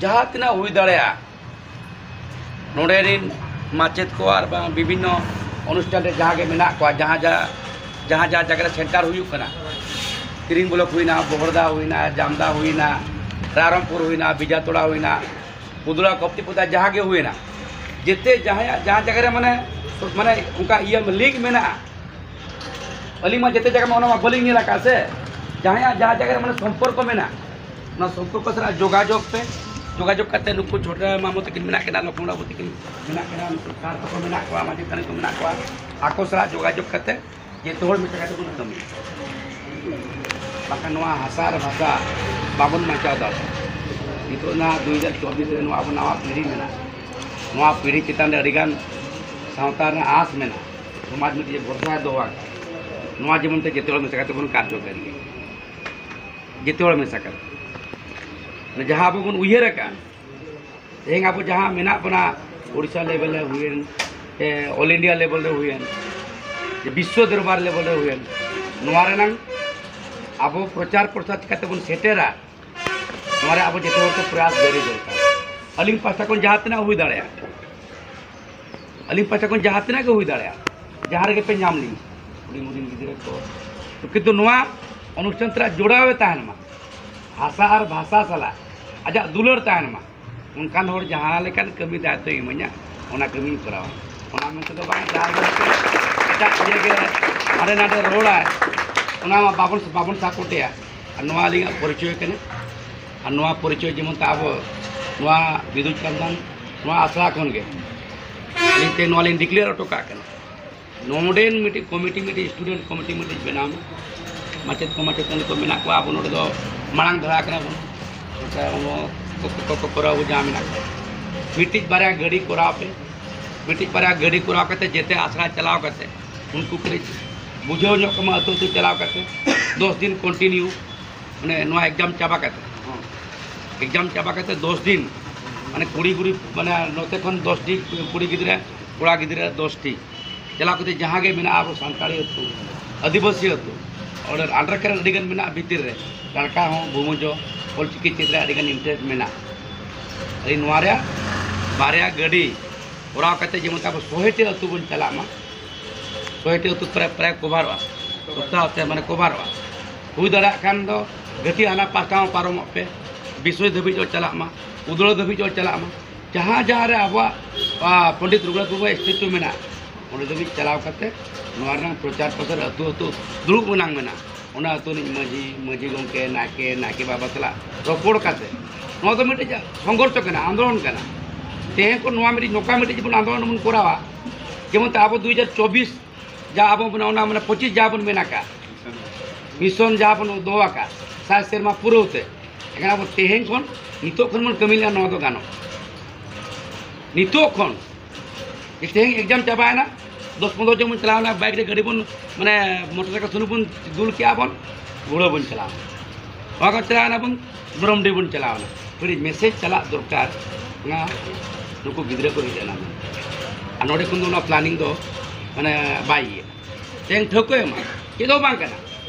ᱡᱟᱦᱟᱸ ᱛᱤᱱᱟᱹᱜ ᱦᱩᱭ ᱫᱟᱲᱮᱭᱟᱜᱼᱟ, ᱱᱚᱰᱮ ᱨᱤᱱ ᱢᱟᱪᱮᱫ ᱠᱚ ᱟᱨ ᱵᱟᱝ ᱵᱤᱵᱷᱤᱱᱱᱚ ᱚᱱᱩᱥᱴᱷᱟᱱ ᱨᱮ ᱡᱟᱦᱟᱸ ᱜᱮ ᱢᱮᱱᱟᱜ ᱠᱚᱣᱟ, ᱡᱟᱦᱟᱸ ᱡᱟᱦᱟᱸ, ᱡᱟᱦᱟᱸ ᱡᱟᱦᱟᱸ ᱡᱟᱭᱜᱟ ᱨᱮ ᱥᱮᱱᱴᱟᱨ ᱦᱩᱭᱩᱜ ᱠᱟᱱᱟ, ᱛᱤᱨᱤᱝ ᱵᱞᱚᱠ ᱦᱩᱭᱱᱟ, ᱵᱚᱦᱚᱲᱫᱟ ᱦᱩᱭᱱᱟ, ᱡᱟᱢᱫᱟ ᱦᱩᱭᱱᱟ, ᱨᱟᱭᱨᱚᱝᱯᱩᱨ ᱦᱩᱭᱱᱟ, ᱵᱤᱡᱟᱛᱚᱲᱟ ᱦᱩᱭᱱᱟ, ᱠᱩᱫᱲᱟ, ᱠᱚᱯᱛᱤᱯᱚᱫᱟ, ᱡᱟᱦᱟᱸ ᱜᱮ ᱦᱩᱭᱱᱟ, ᱡᱮᱛᱮ ᱡᱟᱦᱟᱸᱭᱟᱜ ᱡᱟᱦᱟᱸ ᱡᱟᱭᱜᱟ ᱨᱮ ᱢᱟᱱᱮ, ᱢᱟᱱᱮ ᱚᱱᱠᱟ ᱤᱭᱟᱹ ᱞᱤᱜᱽ ᱢᱮᱱᱟᱜᱼᱟ, ᱟᱹᱞᱤᱧ ᱢᱟ ᱡᱮᱛᱮ ᱡᱟᱭᱜᱟ ᱢᱟ ᱚᱱᱟ ᱢᱟ ᱵᱟᱹᱞᱤᱧ ᱧᱮᱞ ᱟᱠᱟᱫ ᱥᱮ᱾ ᱡᱟᱦᱟᱸᱭᱟᱜ ᱡᱟᱦᱟᱸ ᱡᱟᱭᱜᱟ ᱨᱮ ᱢᱟᱱᱮ ᱥᱚᱢᱯᱚᱨᱠᱚ ᱢᱮᱱᱟᱜ, ᱚᱱᱟ ᱥᱚᱢᱯᱚᱨᱠᱚ ᱥᱟᱞᱟᱜ ᱡᱳᱜᱟᱡᱳᱜᱽ ᱯᱮ᱾ ᱡᱳᱜᱟᱡᱳᱜᱽ ᱠᱟᱛᱮ ᱱᱩᱠᱩ ᱪᱷᱳᱴᱟ ᱢᱟᱢᱚ ᱛᱟᱹᱠᱤᱱ ᱢᱮᱱᱟᱜ ᱠᱤᱱᱟ, ᱞᱚᱠᱷᱢᱚᱬ ᱵᱟᱹᱵᱩ ᱛᱟᱹᱠᱤᱱ ᱢᱮᱱᱟᱜ ᱠᱤᱱᱟ, ᱱᱩᱠᱩ ᱥᱟᱨ ᱛᱟᱠᱚ ᱢᱮᱱᱟᱜ ᱠᱚᱣᱟ, ᱢᱟᱹᱡᱷᱤ ᱛᱟᱹᱱᱤ ᱠᱚ ᱢᱮᱱᱟᱜ ᱠᱚᱣᱟ, ᱟᱠᱚ ᱥᱟᱞᱟᱜ ᱡᱳᱜᱟᱡᱳᱜᱽ ᱠᱟᱛᱮ ᱡᱚᱛᱚ ᱦᱚᱲ ᱢᱮᱥᱟ ᱠᱟᱛᱮ ᱵᱚᱱ ᱠᱟᱹᱢᱤᱭᱟ, ᱵᱟᱠᱷᱟᱱ ᱱᱚᱣᱟ ᱦᱟᱥᱟ ᱟᱨ ᱵᱷᱟᱥᱟ ᱵᱟᱵᱚᱱ ᱵᱟᱧᱪᱟᱣ ᱫᱟᱲᱮᱭᱟᱜᱼᱟ᱾ ᱱᱤᱛᱚᱜ ᱱᱟᱦᱟᱜ ᱫᱩ ᱦᱟᱡᱟᱨ ᱪᱚᱵᱵᱤᱥ ᱨᱮ ᱱᱚᱣᱟ ᱟᱵᱚ ᱱᱟᱣᱟ ᱯᱤᱲᱦᱤ ᱢᱮᱱᱟᱜᱼᱟ, ᱱᱚᱣᱟ ᱯᱤᱲᱦᱤ ᱪᱮᱛᱟᱱ ᱨᱮ ᱟᱹᱰᱤᱜᱟᱱ ᱥᱟᱶᱛᱟ ᱨᱮᱱᱟᱜ ᱟᱸᱥ ᱢᱮᱱᱟᱜᱼᱟ, ᱥᱚᱢᱟᱡᱽ ᱢᱤᱫᱴᱮᱡ ᱵᱷᱚᱨᱥᱟᱭ ᱫᱚᱦᱚ ᱟᱠᱟᱫᱟ᱾ ᱱᱚᱣᱟ ᱡᱮᱢᱚᱱ ᱛᱮ ᱡᱚᱛᱚ ᱦᱚᱲ ᱢᱮᱥᱟ ᱠᱟᱛᱮ ᱵᱚᱱ ᱠᱟᱨᱡᱚᱠᱟᱨᱤᱭᱟ, ᱡᱚᱛᱚ ᱦᱚᱲ ᱢᱮᱥᱟ ᱠᱟᱛᱮ, ᱡᱟᱦᱟᱸ ᱟᱵᱚ ᱵᱚᱱ ᱩᱭᱦᱟᱹᱨ ᱟᱠᱟᱫ, ᱛᱮᱦᱮᱧ ᱟᱵᱚ ᱡᱟᱦᱟᱸ ᱢᱮᱱᱟᱜ ᱵᱚᱱᱟ, ᱳᱰᱤᱥᱟ ᱞᱮᱵᱮᱞ ᱨᱮ ᱦᱩᱭᱮᱱ, ᱥᱮ ᱚᱞ ᱤᱱᱰᱤᱭᱟ ᱞᱮᱵᱮᱞ ᱨᱮ ᱦᱩᱭᱮᱱ, ᱥᱮ ᱵᱤᱥᱥᱚ ᱫᱚᱨᱵᱟᱨ ᱞᱮᱵᱮᱞ ᱨᱮ ᱦᱩᱭᱮᱱ, ᱱᱚᱣᱟ ᱨᱮᱱᱟᱝ ᱟᱵᱚ ᱯᱨᱚᱪᱟᱨ ᱯᱨᱚᱥᱟᱨ ᱪᱤᱠᱟᱹ ᱛᱮᱵᱚᱱ ᱥᱮᱴᱮᱨᱟ, ᱱᱚᱣᱟ ᱨᱮ ᱟᱵᱚ ᱡᱚᱛᱚ ᱦᱚᱲ ᱠᱚ ᱯᱨᱚᱭᱟᱥ ᱡᱟᱹᱨᱤ ᱫᱚᱨᱠᱟᱨ᱾ ᱟᱹᱞᱤᱧ ᱯᱟᱦᱴᱟ ᱠᱷᱚᱱ ᱡᱟᱦᱟᱸ ᱛᱤᱱᱟᱹᱜ ᱦᱩᱭ ᱫᱟᱲᱮᱭᱟᱜᱼᱟ, ᱟᱹᱞᱤᱧ ᱯᱟᱦᱴᱟ ᱠᱷᱚᱱ ᱡᱟᱦᱟᱸ ᱛᱤᱱᱟᱹᱜ ᱜᱮ ᱦᱩᱭ ᱫᱟᱲᱮᱭᱟᱜᱼᱟ, ᱡᱟᱦᱟᱸ ᱨᱮᱜᱮ ᱯᱮ ᱧᱟᱢ ᱞᱤᱧ, ᱦᱩᱰᱤᱧ ᱦᱩᱰᱤᱧ ᱜᱤᱫᱽᱨᱟᱹ ᱠᱚ, ᱠᱤᱱᱛᱩ ᱱᱚᱣᱟ ᱚᱱᱩᱥᱴᱷᱟᱱ ᱛᱟᱞᱟ ᱡᱚᱲᱟᱣ ᱮ ᱛᱟᱦᱮᱱ ᱢᱟ, ᱦᱟᱥᱟ ᱟᱨ ᱵᱷᱟᱥᱟ ᱥᱟᱞᱟᱜ ᱟᱡᱟᱜ ᱫᱩᱞᱟᱹᱲ ᱛᱟᱦᱮᱱ ᱢᱟ, ᱚᱱᱠᱟᱱ ᱦᱚᱲ ᱡᱟᱦᱟᱸ ᱞᱮᱠᱟᱱ ᱠᱟᱹᱢᱤ ᱫᱟᱭᱤᱛᱛᱚᱭ ᱤᱢᱟᱹᱧᱟ, ᱚᱱᱟ ᱠᱟᱹᱢᱤᱧ ᱠᱚᱨᱟᱣᱟ᱾ ᱚᱱᱟ ᱢᱮᱱᱛᱮ ᱫᱚ ᱵᱟᱝ, ᱡᱟᱦᱟᱸ ᱫᱚ ᱮᱴᱟᱜ ᱤᱭᱟᱹ ᱜᱮ ᱦᱟᱸᱰᱮ ᱱᱟᱰᱮ ᱨᱚᱲᱟᱭ, ᱚᱱᱟ ᱢᱟ ᱵᱟᱵᱚᱱ, ᱵᱟᱵᱚᱱ ᱥᱟᱯᱳᱨᱴᱮᱭᱟ᱾ ᱟᱨ ᱱᱚᱣᱟ ᱟᱹᱞᱤᱧᱟᱜ ᱯᱚᱨᱤᱪᱚᱭ ᱠᱟᱱᱟ᱾ ᱟᱨ ᱱᱚᱣᱟ ᱯᱚᱨᱤᱪᱚᱭ ᱡᱮᱢᱚᱱ ᱛᱮ ᱟᱵᱚ ᱱᱚᱣᱟ ᱵᱤᱫᱩ ᱪᱟᱸᱫᱟᱱ ᱱᱚᱣᱟ ᱟᱥᱲᱟ ᱠᱷᱚᱱ ᱜᱮ ᱟᱹᱞᱤᱧ ᱛᱮ ᱱᱚᱣᱟ ᱞᱤᱧ ᱰᱤᱠᱞᱮᱭᱟᱨ ᱦᱚᱴᱚ ᱠᱟᱜ ᱠᱟᱱᱟ᱾ ᱱᱚᱰᱮᱱ ᱢᱤᱫᱴᱤᱡ ᱠᱚᱢᱤᱴᱤ, ᱢᱤᱫᱴᱤᱡ ᱥᱴᱩᱰᱮᱱᱴ ᱠᱚᱢᱤᱴᱤ ᱢᱤᱫᱴᱤᱡ ᱵᱮᱱᱟᱣ ᱢᱮ᱾ ᱢᱟᱪᱮᱫ ᱠᱚ, ᱢᱟᱪᱮᱛᱟᱹᱱᱤ ᱠᱚ ᱢᱮᱱᱟᱜ ᱠᱚᱣᱟ, ᱟᱵᱚ ᱱᱚᱰᱮ ᱫᱚ ᱢᱟᱲᱟᱝ ᱫᱷᱟᱨᱟ ᱠᱟᱱᱟ ᱵᱚᱱ᱾ ᱚᱱᱠᱟ ᱚᱱᱟ ᱠᱚ, ᱠᱚ, ᱠᱚ ᱠᱚᱨᱟᱣ ᱡᱟᱦᱟᱸ ᱢᱮᱱᱟᱜ ᱠᱚᱣᱟ, ᱢᱤᱫᱴᱤᱡ ᱵᱟᱨᱭᱟ ᱜᱟᱹᱰᱤ ᱠᱚᱨᱟᱣ ᱯᱮ, ᱢᱤᱫᱴᱤᱡ ᱵᱟᱨᱭᱟ ᱜᱟᱹᱰᱤ ᱠᱚᱨᱟᱣ ᱠᱟᱛᱮ ᱡᱮᱛᱮ ᱟᱥᱲᱟ ᱪᱟᱞᱟᱣ ᱠᱟᱛᱮ ᱩᱱᱠᱩ ᱠᱟᱹᱴᱤᱡ ᱵᱩᱡᱷᱟᱹᱣ ᱧᱚᱜ ᱠᱚᱢᱟ, ᱟᱹᱛᱩ ᱟᱹᱛᱩ ᱪᱟᱞᱟᱣ ᱠᱟᱛᱮ ᱫᱚᱥ ᱫᱤᱱ ᱠᱚᱱᱴᱤᱱᱤᱭᱩ, ᱢᱟᱱᱮ ᱱᱚᱣᱟ ᱮᱠᱡᱟᱢ ᱪᱟᱵᱟ ᱠᱟᱛᱮ, ᱮᱠᱡᱟᱢ ᱪᱟᱵᱟ ᱠᱟᱛᱮ ᱫᱚᱥ ᱫᱤᱱ, ᱢᱟᱱᱮ ᱠᱩᱲᱤ ᱠᱩᱲᱤ, ᱢᱟᱱᱮ ᱱᱚᱛᱮ ᱠᱷᱚᱱ ᱫᱚᱥ ᱴᱤ ᱠᱩᱲᱤ ᱜᱤᱫᱽᱨᱟᱹ, ᱠᱚᱲᱟ ᱜᱤᱫᱽᱨᱟᱹ ᱫᱚᱥ ᱴᱤ, ᱪᱟᱞᱟᱣ ᱠᱟᱛᱮ ᱡᱟᱦᱟᱸ ᱜᱮ ᱢᱮᱱᱟᱜᱼᱟ ᱟᱵᱚ ᱥᱟᱱᱛᱟᱲᱤ ᱟᱹᱛᱩ, ᱟᱹᱫᱤᱵᱟᱹᱥᱤ ᱟᱹᱛᱩ, ᱚᱸᱰᱮ under current ᱟᱹᱰᱤ ᱜᱟᱱ ᱢᱮᱱᱟᱜᱼᱟ ᱵᱷᱤᱛᱤᱨ ᱨᱮ, ᱞᱟᱲᱠᱟ ᱦᱚᱸ, ᱵᱷᱩᱢᱩᱡᱚ, ᱚᱞᱪᱤᱠᱤ ᱪᱮᱫ ᱨᱮ ᱟᱹᱰᱤ ᱜᱟᱱ interest ᱢᱮᱱᱟᱜᱼᱟ᱾ ᱟᱹᱞᱤᱧ ᱱᱚᱣᱟ ᱨᱮᱭᱟᱜ ᱵᱟᱨᱭᱟ ᱜᱟᱹᱰᱤ ᱠᱚᱨᱟᱣ ᱠᱟᱛᱮ ᱡᱮᱢᱚᱱ ᱟᱵᱚ ᱥᱚᱭ ᱴᱤ ᱟᱹᱛᱩ ᱵᱚᱱ ᱪᱟᱞᱟᱜ ᱢᱟ, ᱥᱚᱭ ᱴᱤ ᱟᱹᱛᱩ ᱯᱨᱟᱭ, ᱯᱨᱟᱭ ᱠᱚᱵᱷᱟᱨᱚᱜᱼᱟ, ᱥᱚᱯᱛᱟᱦᱚ ᱛᱮ ᱢᱟᱱᱮ ᱠᱚᱵᱷᱟᱨᱚᱜᱼᱟ᱾ ᱦᱩᱭ ᱫᱟᱲᱮᱭᱟᱜ ᱠᱷᱟᱱ ᱫᱚ ᱜᱷᱟᱹᱴᱤ ᱦᱟᱱᱟ ᱯᱟᱥᱴᱟ ᱦᱚᱸ ᱯᱟᱨᱚᱢᱚᱜ ᱯᱮ, ᱵᱤᱥᱚᱭ ᱫᱷᱟᱹᱵᱤᱡ ᱦᱚᱸ ᱪᱟᱞᱟᱜ ᱢᱟ, ᱩᱫᱽᱲᱟᱹ ᱫᱷᱟᱹᱵᱤᱡ ᱦᱚᱸ ᱪᱟᱞᱟᱜ ᱢᱟ, ᱡᱟᱦᱟᱸ ᱡᱟᱦᱟᱸ ᱨᱮ ᱟᱵᱚᱣᱟᱜ, ᱟ, ᱯᱚᱱᱰᱤᱛ ᱨᱚᱜᱷᱩᱱᱟᱛᱷ ᱢᱩᱨᱢᱩ ᱥᱴᱮᱪᱩ ᱢᱮᱱᱟᱜᱼᱟ, ᱚᱸᱰᱮ ᱫᱷᱟᱹᱵᱤᱡ ᱪᱟᱞᱟᱣ ᱠᱟᱛᱮ ᱱᱚᱣᱟ ᱨᱮᱱᱟᱜ ᱯᱨᱚᱪᱟᱨ ᱯᱨᱚᱥᱟᱨ ᱟᱹᱛᱩ ᱟᱹᱛᱩ ᱫᱩᱲᱩᱵ ᱨᱮᱱᱟᱜ ᱢᱮᱱᱟᱜᱼᱟ᱾ ᱚᱱᱟ ᱟᱹᱛᱩ ᱨᱤᱱᱤᱡ ᱢᱟᱹᱡᱷᱤ, ᱢᱟᱹᱡᱷᱤ ᱜᱚᱢᱠᱮ, ᱱᱟᱭᱠᱮ, ᱱᱟᱭᱠᱮ ᱵᱟᱵᱟ ᱥᱟᱞᱟᱜ ᱨᱚᱯᱚᱲ ᱠᱟᱛᱮ, ᱱᱚᱣᱟ ᱫᱚ ᱢᱤᱫᱴᱤᱡ ᱥᱚᱝᱜᱷᱚᱨᱥᱚ ᱠᱟᱱᱟ, ᱟᱱᱫᱳᱞᱚᱱ ᱠᱟᱱᱟ᱾ ᱛᱮᱦᱮᱧ ᱠᱷᱚᱱ ᱱᱚᱣᱟ ᱢᱤᱫᱴᱤᱡ, ᱱᱚᱝᱠᱟ ᱢᱤᱫᱴᱤᱡ ᱡᱮᱢᱚᱱ ᱟᱱᱫᱳᱞᱚᱱ ᱵᱚᱱ ᱠᱚᱨᱟᱣᱟ, ᱡᱮᱢᱚᱱ ᱛᱮ ᱟᱵᱚ ᱫᱩ ᱦᱟᱡᱟᱨ ᱪᱚᱵᱵᱤᱥ ᱡᱟᱦᱟᱸ ᱟᱵᱚ ᱵᱚᱱ, ᱚᱱᱟ ᱢᱟᱱᱮ ᱯᱚᱸᱪᱤᱥ ᱡᱟᱦᱟᱸ ᱵᱚᱱ ᱢᱮᱱ ᱟᱠᱟᱫ, ᱢᱤᱥᱚᱱ ᱡᱟᱦᱟᱸ ᱵᱚᱱ ᱫᱚᱦᱚ ᱟᱠᱟᱫ ᱥᱟᱭ ᱥᱮᱨᱢᱟ ᱯᱩᱨᱟᱹᱣ ᱛᱮ, ᱮᱱᱠᱷᱟᱱ ᱟᱵᱚ ᱛᱮᱦᱮᱧ ᱠᱷᱚᱱ, ᱱᱤᱛᱚᱜ ᱠᱷᱚᱱ ᱵᱚᱱ ᱠᱟᱹᱢᱤ ᱞᱮᱠᱷᱟᱱ ᱱᱚᱣᱟ ᱫᱚ ᱜᱟᱱᱚᱜᱼᱟ᱾ ᱱᱤᱛᱚᱜ ᱠᱷᱚᱱ ᱛᱮᱦᱮᱧ ᱮᱠᱡᱟᱢ ᱪᱟᱵᱟᱭᱮᱱᱟ, ᱫᱚᱥ ᱯᱚᱱᱨᱚ ᱡᱚᱱ ᱵᱚᱱ ᱪᱟᱞᱟᱣᱱᱟ, ᱵᱟᱭᱤᱠ ᱨᱮ ᱜᱟᱹᱰᱤ ᱵᱚᱱ, ᱢᱟᱱᱮ ᱢᱚᱴᱚᱨ ᱥᱟᱭᱠᱮᱞ ᱥᱩᱱᱩᱢ ᱵᱚᱱ ᱫᱩᱞ ᱠᱮᱜᱼᱟ ᱵᱚᱱ, ᱜᱷᱩᱲᱟᱹ ᱵᱚᱱ ᱪᱟᱞᱟᱣᱱᱟ᱾ ᱱᱚᱣᱟ ᱠᱚ ᱪᱟᱞᱟᱣᱱᱟ ᱵᱚᱱ, ᱵᱨᱚᱢᱰᱤ ᱵᱚᱱ ᱪᱟᱞᱟᱣᱱᱟ᱾ ᱢᱤᱫᱴᱤᱡ ᱢᱮᱥᱮᱡᱽ ᱪᱟᱞᱟᱜ ᱫᱚᱨᱠᱟᱨ, ᱚᱱᱟ ᱱᱩᱠᱩ ᱜᱤᱫᱽᱨᱟᱹ ᱠᱚ ᱦᱮᱡ ᱮᱱᱟ ᱢᱮᱱᱛᱮ᱾ ᱟᱨ ᱱᱚᱰᱮ ᱠᱷᱚᱱ ᱫᱚ ᱚᱱᱟ ᱯᱞᱟᱱᱤᱝ ᱫᱚ ᱢᱟᱱᱮ ᱵᱟᱭ ᱤᱭᱟᱹ᱾ ᱛᱮᱦᱮᱧ ᱴᱷᱟᱹᱣᱠᱟᱹᱭ ᱢᱟ, ᱪᱮᱫ ᱦᱚᱸ ᱵᱟᱝ ᱠᱟᱱᱟ᱾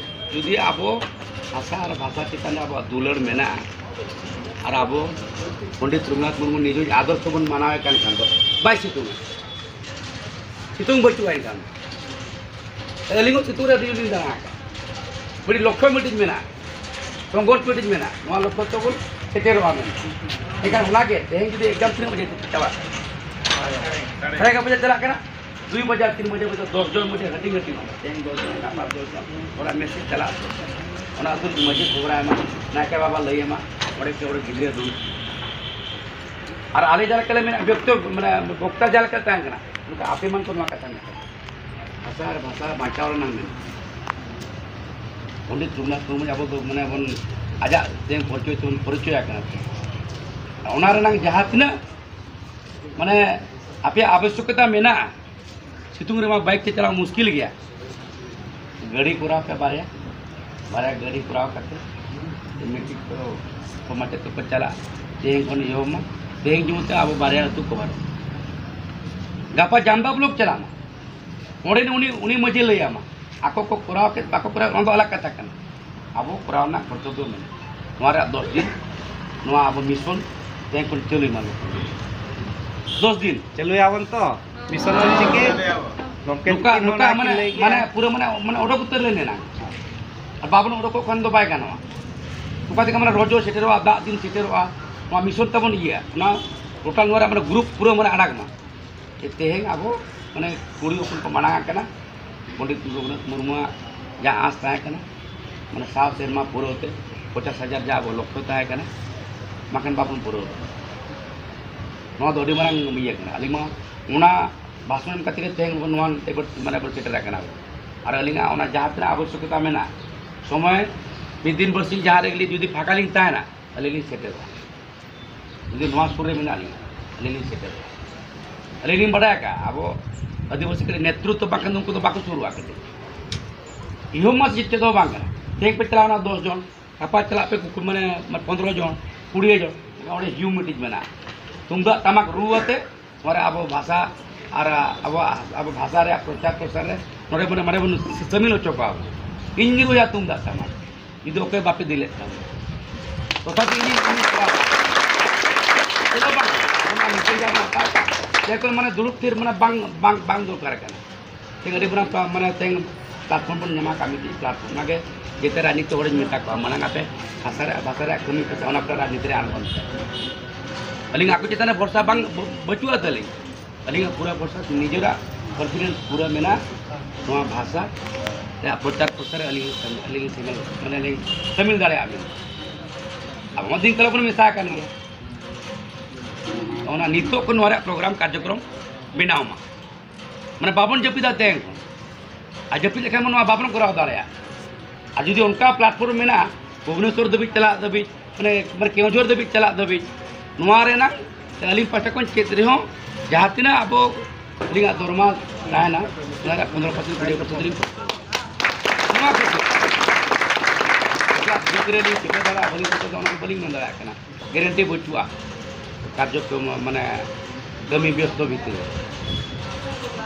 ᱡᱩᱫᱤ ᱟᱵᱚ ᱵᱷᱟᱥᱟ ᱟᱨ ᱵᱷᱟᱥᱟ ᱪᱮᱛᱟᱱ ᱨᱮ ᱟᱵᱚᱣᱟᱜ ᱫᱩᱞᱟᱹᱲ ᱢᱮᱱᱟᱜᱼᱟ, ᱟᱨ ᱟᱵᱚ ᱯᱚᱱᱰᱤᱛ ᱨᱚᱜᱷᱩᱱᱟᱛᱷ ᱢᱩᱨᱢᱩ ᱱᱤᱡᱚ ᱟᱫᱚᱨᱥᱚ ᱵᱚᱱ ᱢᱟᱱᱟᱣᱮ ᱠᱟᱱ ᱠᱷᱟᱱ ᱫᱚ, ᱵᱟᱭ ᱥᱤᱛᱩᱝᱟ᱾ ᱥᱤᱛᱩᱝ ᱵᱟᱹᱪᱩᱜᱼᱟ ᱮᱱᱠᱷᱟᱱ᱾ ᱟᱹᱞᱤᱧ ᱦᱚᱸ ᱥᱤᱛᱩᱝ ᱨᱮ ᱟᱹᱰᱤ ᱡᱳᱨ ᱞᱤᱧ ᱫᱟᱬᱟ ᱟᱠᱟᱫᱼᱟ᱾ ᱢᱤᱫᱴᱤᱡ ᱞᱚᱠᱠᱷᱚ ᱢᱤᱫᱴᱤᱡ ᱢᱮᱱᱟᱜᱼᱟ, ᱥᱚᱝᱜᱷᱚᱨᱥ ᱢᱤᱫᱴᱤᱡ ᱢᱮᱱᱟᱜᱼᱟ, ᱱᱚᱣᱟ ᱞᱚᱠᱠᱷᱚ ᱛᱮᱵᱚᱱ ᱥᱮᱴᱮᱨᱚᱜᱼᱟ ᱢᱮᱱᱛᱮ᱾ ᱮᱱᱠᱷᱟᱱ ᱚᱱᱟᱜᱮ ᱛᱮᱦᱮᱧ ᱡᱩᱫᱤ ᱮᱠᱡᱟᱢ ᱛᱤᱱᱟᱹᱜ ᱵᱟᱡᱮ ᱪᱟᱵᱟᱜ ᱠᱟᱱᱟ? ᱥᱟᱲᱮ ᱮᱜᱟᱨᱚ ᱵᱟᱡᱮ ᱪᱟᱞᱟᱜ ᱠᱟᱱᱟ, ᱫᱩᱭ ᱵᱟᱡᱟᱨ ᱛᱤᱱ ᱵᱟᱡᱮ ᱵᱟᱡᱮ ᱫᱚᱥ ᱡᱚᱱ ᱢᱟᱡᱷᱮ ᱦᱟᱹᱴᱤᱧ ᱦᱟᱹᱴᱤᱧ, ᱛᱮᱦᱮᱧ ᱫᱚᱥ ᱡᱚᱱ, ᱜᱟᱯᱟ ᱫᱚᱥ ᱡᱚᱱ, ᱚᱱᱟ ᱢᱮᱥᱮᱡᱽ ᱪᱟᱞᱟᱜᱼᱟ᱾ ᱚᱱᱟ ᱟᱹᱛᱩ ᱨᱮ ᱢᱟᱹᱡᱷᱤ ᱠᱷᱚᱵᱚᱨᱟᱭ ᱢᱟ, ᱱᱟᱭᱠᱮ ᱵᱟᱵᱟ ᱞᱟᱹᱭ ᱟᱢᱟ, ᱚᱸᱰᱮ ᱠᱮ ᱚᱸᱰᱮ ᱜᱤᱫᱽᱨᱟᱹ ᱫᱩᱲᱩᱵ᱾ ᱟᱨ ᱟᱞᱮ ᱡᱟᱦᱟᱸ ᱞᱮᱠᱟ ᱞᱮ ᱢᱮᱱᱟ, ᱵᱮᱠᱛᱚ, ᱢᱟᱱᱮ ᱵᱚᱠᱛᱟ ᱡᱟᱦᱟᱸ ᱞᱮᱠᱟ ᱛᱟᱦᱮᱸ ᱠᱟᱱᱟ, ᱚᱱᱠᱟ ᱟᱯᱮ ᱢᱟᱱ ᱠᱚ ᱱᱚᱣᱟ ᱠᱟᱛᱷᱟ ᱢᱮᱱᱟᱜ ᱠᱟᱱᱟ᱾ ᱵᱷᱟᱥᱟ ᱟᱨ ᱵᱷᱟᱥᱟ ᱵᱟᱧᱪᱟᱣ ᱨᱮᱱᱟᱜ ᱢᱮᱱᱟᱜᱼᱟ᱾ ᱯᱚᱱᱰᱤᱛ ᱨᱚᱜᱷᱩᱱᱟᱛᱷ ᱢᱩᱨᱢᱩ ᱟᱵᱚ ᱫᱚ ᱢᱟᱱᱮ ᱵᱚᱱ, ᱟᱡᱟᱜ ᱛᱮ ᱯᱚᱨᱤᱪᱚᱭ ᱛᱮᱵᱚᱱ ᱯᱚᱨᱤᱪᱚᱭ ᱟᱠᱟᱱᱟ᱾ ᱚᱱᱟ ᱨᱮᱱᱟᱜ ᱡᱟᱦᱟᱸ ᱛᱤᱱᱟᱹᱜ ᱢᱟᱱᱮ ᱟᱯᱮᱭᱟᱜ ᱟᱵᱚᱥᱭᱚᱠᱚᱛᱟ ᱢᱮᱱᱟᱜᱼᱟ, ᱥᱤᱛᱩᱝ ᱨᱮᱢᱟ ᱵᱟᱭᱤᱠ ᱛᱮ ᱪᱟᱞᱟᱣ ᱢᱩᱥᱠᱤᱞ ᱜᱮᱭᱟ᱾ ᱜᱟᱹᱰᱤ ᱠᱚᱨᱟᱣ ᱯᱮ ᱵᱟᱨᱭᱟ, ᱵᱟᱨᱭᱟ ᱜᱟᱹᱰᱤ ᱠᱚᱨᱟᱣ ᱠᱟᱛᱮ ᱢᱤᱫᱴᱤᱡ ᱠᱚ, ᱠᱚ ᱢᱟᱪᱮᱫ ᱠᱚᱠᱚ ᱪᱟᱞᱟᱜᱼᱟ᱾ ᱛᱮᱦᱮᱧ ᱠᱷᱚᱱ ᱮᱦᱚᱵ ᱢᱟ, ᱛᱮᱦᱮᱧ ᱡᱮᱢᱚᱱ ᱛᱮ ᱟᱵᱚ ᱵᱟᱨᱭᱟ ᱟᱹᱛᱩ ᱠᱚᱵᱷᱟᱨ᱾ ᱜᱟᱯᱟ ᱡᱟᱢᱫᱟ ᱵᱞᱚᱠ ᱪᱟᱞᱟᱜ ᱢᱟ, ᱚᱸᱰᱮ ᱩᱱᱤ, ᱩᱱᱤ ᱢᱟᱹᱡᱷᱤ ᱞᱟᱹᱭ ᱟᱢᱟ, ᱟᱠᱚ ᱠᱚ ᱠᱚᱨᱟᱣ ᱠᱮᱫ ᱵᱟᱠᱚ ᱠᱚᱨᱟᱣ, ᱚᱱᱟ ᱫᱚ ᱟᱞᱟᱜᱽ ᱠᱟᱛᱷᱟ ᱠᱟᱱᱟ᱾ ᱟᱵᱚ ᱠᱚᱨᱟᱣ ᱨᱮᱱᱟᱜ ᱠᱚᱨᱛᱚᱵᱵᱚ ᱢᱮᱱᱟᱜᱼᱟ᱾ ᱱᱚᱣᱟ ᱨᱮᱭᱟᱜ ᱫᱚᱥ ᱫᱤᱱ, ᱱᱚᱣᱟ ᱟᱵᱚ ᱢᱤᱥᱚᱱ ᱛᱮᱦᱮᱧ ᱠᱷᱚᱱ ᱪᱟᱹᱞᱩᱭ ᱢᱟ᱾ ᱫᱚᱥ ᱫᱤᱱ ᱪᱟᱹᱞᱩᱭᱟᱵᱚᱱ ᱛᱚ ᱢᱤᱥᱚᱱ ᱚᱞ ᱪᱤᱠᱤ᱾ ᱜᱚᱢᱠᱮ ᱱᱚᱝᱠᱟ, ᱛᱤᱠᱤᱱ ᱱᱚᱝᱠᱟ ᱚᱱᱟ ᱢᱟᱱᱮ, ᱠᱤᱱ ᱞᱟᱹᱭ ᱠᱮᱜᱼᱟ᱾ ᱢᱟᱱᱮ ᱯᱩᱨᱟᱹ ᱢᱟᱱᱮ, ᱢᱟᱱᱮ ᱚᱰᱚᱠ ᱩᱛᱟᱹᱨ ᱞᱮᱱ ᱮᱱᱟᱝ᱾ ᱟᱨ ᱵᱟᱵᱚᱱ ᱚᱰᱚᱠᱚᱜ ᱠᱷᱟᱱ ᱫᱚ ᱵᱟᱭ ᱜᱟᱱᱚᱜᱼᱟ᱾ ᱚᱠᱟ ᱛᱮᱜᱮ ᱢᱟᱱᱮ ᱨᱚᱡᱚ ᱥᱮᱴᱮᱨᱚᱜᱼᱟ, ᱫᱟᱜ ᱫᱤᱱ ᱥᱮᱴᱮᱨᱚᱜᱼᱟ, ᱱᱚᱣᱟ ᱢᱤᱥᱚᱱ ᱛᱟᱵᱚᱱ ᱤᱭᱟᱹ, ᱚᱱᱟ ᱴᱳᱴᱟᱞ ᱱᱚᱣᱟ ᱨᱮᱭᱟᱜ ᱢᱟᱱᱮ ᱜᱨᱩᱯ ᱯᱩᱨᱟᱹ ᱢᱟᱱᱮ ᱟᱲᱟᱜ ᱢᱟ᱾ ᱡᱮ ᱛᱮᱦᱮᱧ ᱟᱵᱚ ᱢᱟᱱᱮ ᱠᱩᱲᱤ ᱦᱚᱯᱚᱱ ᱠᱚ ᱢᱟᱲᱟᱝ ᱟᱠᱟᱱᱟ, ᱯᱚᱱᱰᱤᱛ ᱨᱚᱜᱷᱩᱱᱟᱛᱷ ᱢᱩᱨᱢᱩᱣᱟᱜ ᱡᱟᱦᱟᱸ ᱟᱸᱥ ᱛᱟᱦᱮᱸ ᱠᱟᱱᱟ, ᱢᱟᱱᱮ ᱥᱟᱶ ᱥᱮᱨᱢᱟ ᱯᱩᱨᱟᱹᱣ ᱛᱮ ᱯᱚᱪᱟᱥ ᱦᱟᱡᱟᱨ ᱡᱟᱦᱟᱸ ᱟᱵᱚ ᱞᱚᱠᱠᱷᱚ ᱛᱟᱦᱮᱸ ᱠᱟᱱᱟ, ᱵᱟᱠᱷᱟᱱ ᱵᱟᱵᱚᱱ ᱯᱩᱨᱟᱹᱣ ᱫᱟᱲᱮᱭᱟᱜᱼᱟ᱾ ᱱᱚᱣᱟ ᱫᱚ ᱟᱹᱰᱤ ᱢᱟᱨᱟᱝ ᱤᱭᱟᱹ ᱠᱟᱱᱟ᱾ ᱟᱹᱞᱤᱧ ᱢᱟ ᱚᱱᱟ ᱵᱷᱟᱥᱚᱱ ᱮᱢ ᱠᱟᱛᱮ ᱜᱮ ᱛᱮᱦᱮᱧ ᱵᱚᱱ ᱱᱚᱣᱟ ᱢᱟᱱᱮ ᱵᱚᱱ ᱥᱮᱴᱮᱨ ᱟᱠᱟᱱᱟ᱾ ᱟᱨ ᱟᱹᱞᱤᱧᱟᱜ ᱚᱱᱟ ᱡᱟᱦᱟᱸ ᱛᱤᱱᱟᱹᱜ ᱟᱵᱚᱥᱭᱚᱠᱚᱛᱟ ᱢᱮᱱᱟᱜᱼᱟ, ᱥᱚᱢᱚᱭ ᱢᱤᱫ ᱫᱤᱱ ᱵᱟᱨᱥᱤᱧ ᱡᱟᱦᱟᱸ ᱨᱮᱜᱮ ᱡᱩᱫᱤ ᱯᱷᱟᱸᱠᱟ ᱞᱤᱧ ᱛᱟᱦᱮᱱᱟ, ᱟᱹᱞᱤᱧ ᱞᱤᱧ ᱥᱮᱴᱮᱨᱚᱜᱼᱟ᱾ ᱡᱩᱫᱤ ᱱᱚᱣᱟ ᱥᱩᱨ ᱨᱮ ᱢᱮᱱᱟᱜ ᱞᱤᱧᱟ, ᱟᱹᱞᱤᱧ ᱞᱤᱧ ᱥᱮᱴᱮᱨᱚᱜᱼᱟ᱾ ᱟᱹᱞᱤᱧ ᱞᱤᱧ ᱵᱟᱰᱟᱭ ᱟᱠᱟᱫᱼᱟ, ᱟᱵᱚ ᱟᱹᱫᱤᱵᱟᱹᱥᱤ ᱠᱟᱹᱴᱤᱡ ᱱᱮᱛᱨᱤᱛᱵ ᱵᱟᱝᱠᱷᱟᱱ ᱫᱚ ᱩᱱᱠᱩ ᱫᱚ ᱵᱟᱠᱚ ᱥᱩᱨᱩᱜᱼᱟ᱾ ᱠᱟᱹᱴᱤᱡ ᱤᱦᱳ ᱢᱟ ᱪᱮᱫ ᱪᱮᱫ ᱦᱚᱸ ᱵᱟᱝ ᱠᱟᱱᱟ᱾ ᱛᱮᱦᱮᱧ ᱯᱮ ᱪᱟᱞᱟᱣᱱᱟ ᱫᱚᱥ ᱡᱚᱱ, ᱜᱟᱯᱟ ᱪᱟᱞᱟᱜ ᱯᱮ ᱠᱩᱠᱩ-, ᱢᱟᱱᱮ ᱯᱚᱱᱫᱽᱨᱚ ᱡᱚᱱ, ᱠᱩᱲᱤ ᱡᱚᱱ, ᱚᱸᱰᱮ ᱦᱤᱭᱩᱢ ᱢᱤᱫᱴᱤᱡ ᱢᱮᱱᱟᱜᱼᱟ᱾ ᱛᱩᱢᱫᱟᱜ ᱴᱟᱢᱟᱠ ᱨᱩ ᱟᱛᱮ ᱱᱚᱰᱮ ᱟᱵᱚ ᱵᱷᱟᱥᱟ ᱟᱨ ᱟᱵᱚ, ᱟᱵᱚ ᱵᱷᱟᱥᱟ ᱨᱮᱭᱟᱜ ᱯᱨᱚᱪᱟᱨ ᱯᱨᱚᱥᱟᱨ ᱨᱮ ᱱᱚᱰᱮ ᱢᱟᱱᱮ, ᱢᱟᱱᱮ ᱵᱚᱱ ᱥᱟᱹᱢᱤᱞ ᱦᱚᱪᱚ ᱠᱚᱣᱟ᱾ ᱤᱧ ᱜᱮ ᱨᱩᱭᱟ ᱛᱩᱢᱫᱟᱜ ᱴᱟᱢᱟᱠ, ᱡᱩᱫᱤ ᱚᱠᱚᱭ ᱵᱟᱯᱮ ᱫᱤᱞᱮᱫ ᱠᱷᱟᱱ᱾ ᱛᱚᱛᱷᱟᱯᱤ ᱤᱧ, ᱤᱧ ᱠᱚᱨᱟᱣᱟ᱾ ᱪᱮᱫ ᱦᱚᱸ ᱵᱟᱝ, ᱚᱱᱟ ᱢᱤᱫᱴᱮᱱ ᱡᱟᱦᱟᱸ ᱱᱟᱯᱟᱭ, ᱡᱮᱦᱮᱛᱩ ᱢᱟᱱᱮ ᱫᱩᱲᱩᱵ ᱛᱷᱤᱨ ᱢᱟᱱᱮ ᱵᱟᱝ, ᱵᱟᱝ, ᱵᱟᱝ ᱫᱚᱨᱠᱟᱨ ᱠᱟᱱᱟ᱾ ᱛᱮᱦᱮᱧ ᱟᱹᱰᱤ ᱢᱟᱨᱟᱝ ᱯᱞᱟ-, ᱢᱟᱱᱮ ᱛᱮᱦᱮᱧ platform ᱵᱚᱱ ᱧᱟᱢᱟ, ᱠᱟᱹᱢᱤ ᱛᱮ platform, ᱚᱱᱟᱜᱮ ᱡᱮᱛᱮ ᱨᱟᱡᱽᱱᱤᱛᱤ ᱦᱚᱲᱤᱧ ᱢᱮᱛᱟ ᱠᱚᱣᱟ, ᱢᱟᱲᱟᱝ ᱟᱯᱮ ᱵᱷᱟᱥᱟ ᱨᱮ, ᱵᱷᱟᱥᱟ ᱨᱮᱭᱟᱜ ᱠᱟᱹᱢᱤ ᱯᱮ, ᱚᱱᱟ ᱯᱚᱨᱮ ᱨᱟᱡᱽᱱᱤᱛᱤ ᱨᱮ ᱟᱬᱜᱚᱱ ᱯᱮ᱾ ᱟᱹᱞᱤᱧ ᱟᱠᱚ ᱪᱮᱛᱟᱱ ᱨᱮ ᱵᱷᱚᱨᱥᱟ ᱵᱟᱝ, ᱵᱟᱹᱪᱩᱜᱼᱟ ᱛᱟᱹᱞᱤᱧ᱾ ᱟᱹᱞᱤᱧᱟᱜ ᱯᱩᱨᱟᱹ ᱵᱷᱚᱨᱥᱟ, ᱱᱤᱡᱮᱨᱟᱜ confidence ᱯᱩᱨᱟᱹ ᱢᱮᱱᱟᱜᱼᱟ᱾ ᱱᱚᱣᱟ ᱵᱷᱟᱥᱟ ᱨᱮᱭᱟᱜ ᱯᱨᱚᱪᱟᱨ ᱯᱨᱚᱥᱟᱨ ᱨᱮ ᱟᱹᱞᱤᱧ, ᱟᱹᱞᱤᱧ ᱞᱤᱧ ᱥᱮᱢᱮᱞ, ᱢᱟᱱᱮ ᱞᱤᱧ ᱥᱟᱹᱢᱤᱞ ᱫᱟᱲᱮᱭᱟᱜᱼᱟ ᱢᱮᱱᱛᱮ᱾ ᱟᱵᱚ ᱢᱟ ᱫᱤᱱ ᱠᱟᱞᱚᱢ ᱵᱚᱱ ᱢᱮᱥᱟ ᱟᱠᱟᱱ ᱜᱮᱭᱟ᱾ ᱚᱱᱟ ᱱᱤᱛᱚᱜ ᱠᱷᱚᱱ ᱱᱚᱣᱟ ᱨᱮᱭᱟᱜ program ᱠᱟᱨᱡᱚᱠᱨᱚᱢ ᱵᱮᱱᱟᱣ ᱢᱟ᱾ ᱢᱟᱱᱮ ᱵᱟᱵᱚᱱ ᱡᱟᱹᱯᱤᱫᱟ ᱛᱮᱦᱮᱧ ᱠᱷᱚᱱ᱾ ᱟᱨ ᱡᱟᱹᱯᱤᱫ ᱞᱮᱠᱷᱟᱱ ᱢᱟ ᱱᱚᱣᱟ ᱵᱟᱵᱚᱱ ᱠᱚᱨᱟᱣ ᱫᱟᱲᱮᱭᱟᱜᱼᱟ᱾ ᱟᱨ ᱡᱩᱫᱤ ᱚᱱᱠᱟ platform ᱢᱮᱱᱟᱜᱼᱟ, ᱵᱷᱩᱵᱽᱱᱮᱥᱚᱨ ᱫᱷᱟᱹᱵᱤᱡ ᱪᱟᱞᱟᱜ ᱫᱷᱟᱹᱵᱤᱡ, ᱢᱟᱱᱮ, ᱢᱟᱱᱮ ᱠᱮᱣᱡᱷᱚᱨ ᱫᱷᱟᱹᱵᱤᱡ ᱪᱟᱞᱟᱜ ᱫᱷᱟᱹᱵᱤᱡ, ᱱᱚᱣᱟ ᱨᱮᱱᱟᱜ ᱟᱹᱞᱤᱧ ᱯᱟᱦᱴᱟ ᱠᱷᱚᱱ ᱪᱮᱫ ᱨᱮᱦᱚᱸ ᱡᱟᱦᱟᱸ ᱛᱤᱱᱟᱹᱜ ᱟᱵᱚ, ᱟᱹᱞᱤᱧᱟᱜ ᱫᱚᱨᱢᱟ ᱛᱟᱦᱮᱱᱟ, ᱚᱱᱟ ᱨᱮᱭᱟᱜ ᱯᱚᱱᱨᱚ percent, ᱠᱩᱲᱤ percent ᱞᱤᱧ ᱠᱚᱥᱴᱚᱜᱼᱟ᱾ ᱱᱚᱣᱟ ᱠᱷᱟᱹᱛᱤᱨ ᱮᱴᱟᱜ ᱡᱟᱹᱛ ᱨᱮ ᱞᱤᱧ ᱪᱤᱠᱟᱹ ᱫᱟᱲᱮᱭᱟᱜᱼᱟ, ᱵᱟᱹᱞᱤᱧ ᱪᱤᱠᱟᱹ ᱫᱟᱲᱮᱭᱟᱜᱼᱟ, ᱚᱱᱟ ᱫᱚ ᱵᱟᱹᱞᱤᱧ ᱢᱮᱱ ᱫᱟᱲᱮᱭᱟᱜ ᱠᱟᱱᱟ᱾ Guarantee ᱵᱟᱹᱪᱩᱜᱼᱟ᱾ ᱠᱟᱨᱡᱚᱠᱨᱚᱢ ᱢᱟᱱᱮ ᱠᱟᱹᱢᱤ ᱵᱮᱥᱛᱚ ᱵᱷᱤᱛᱤᱨ ᱨᱮ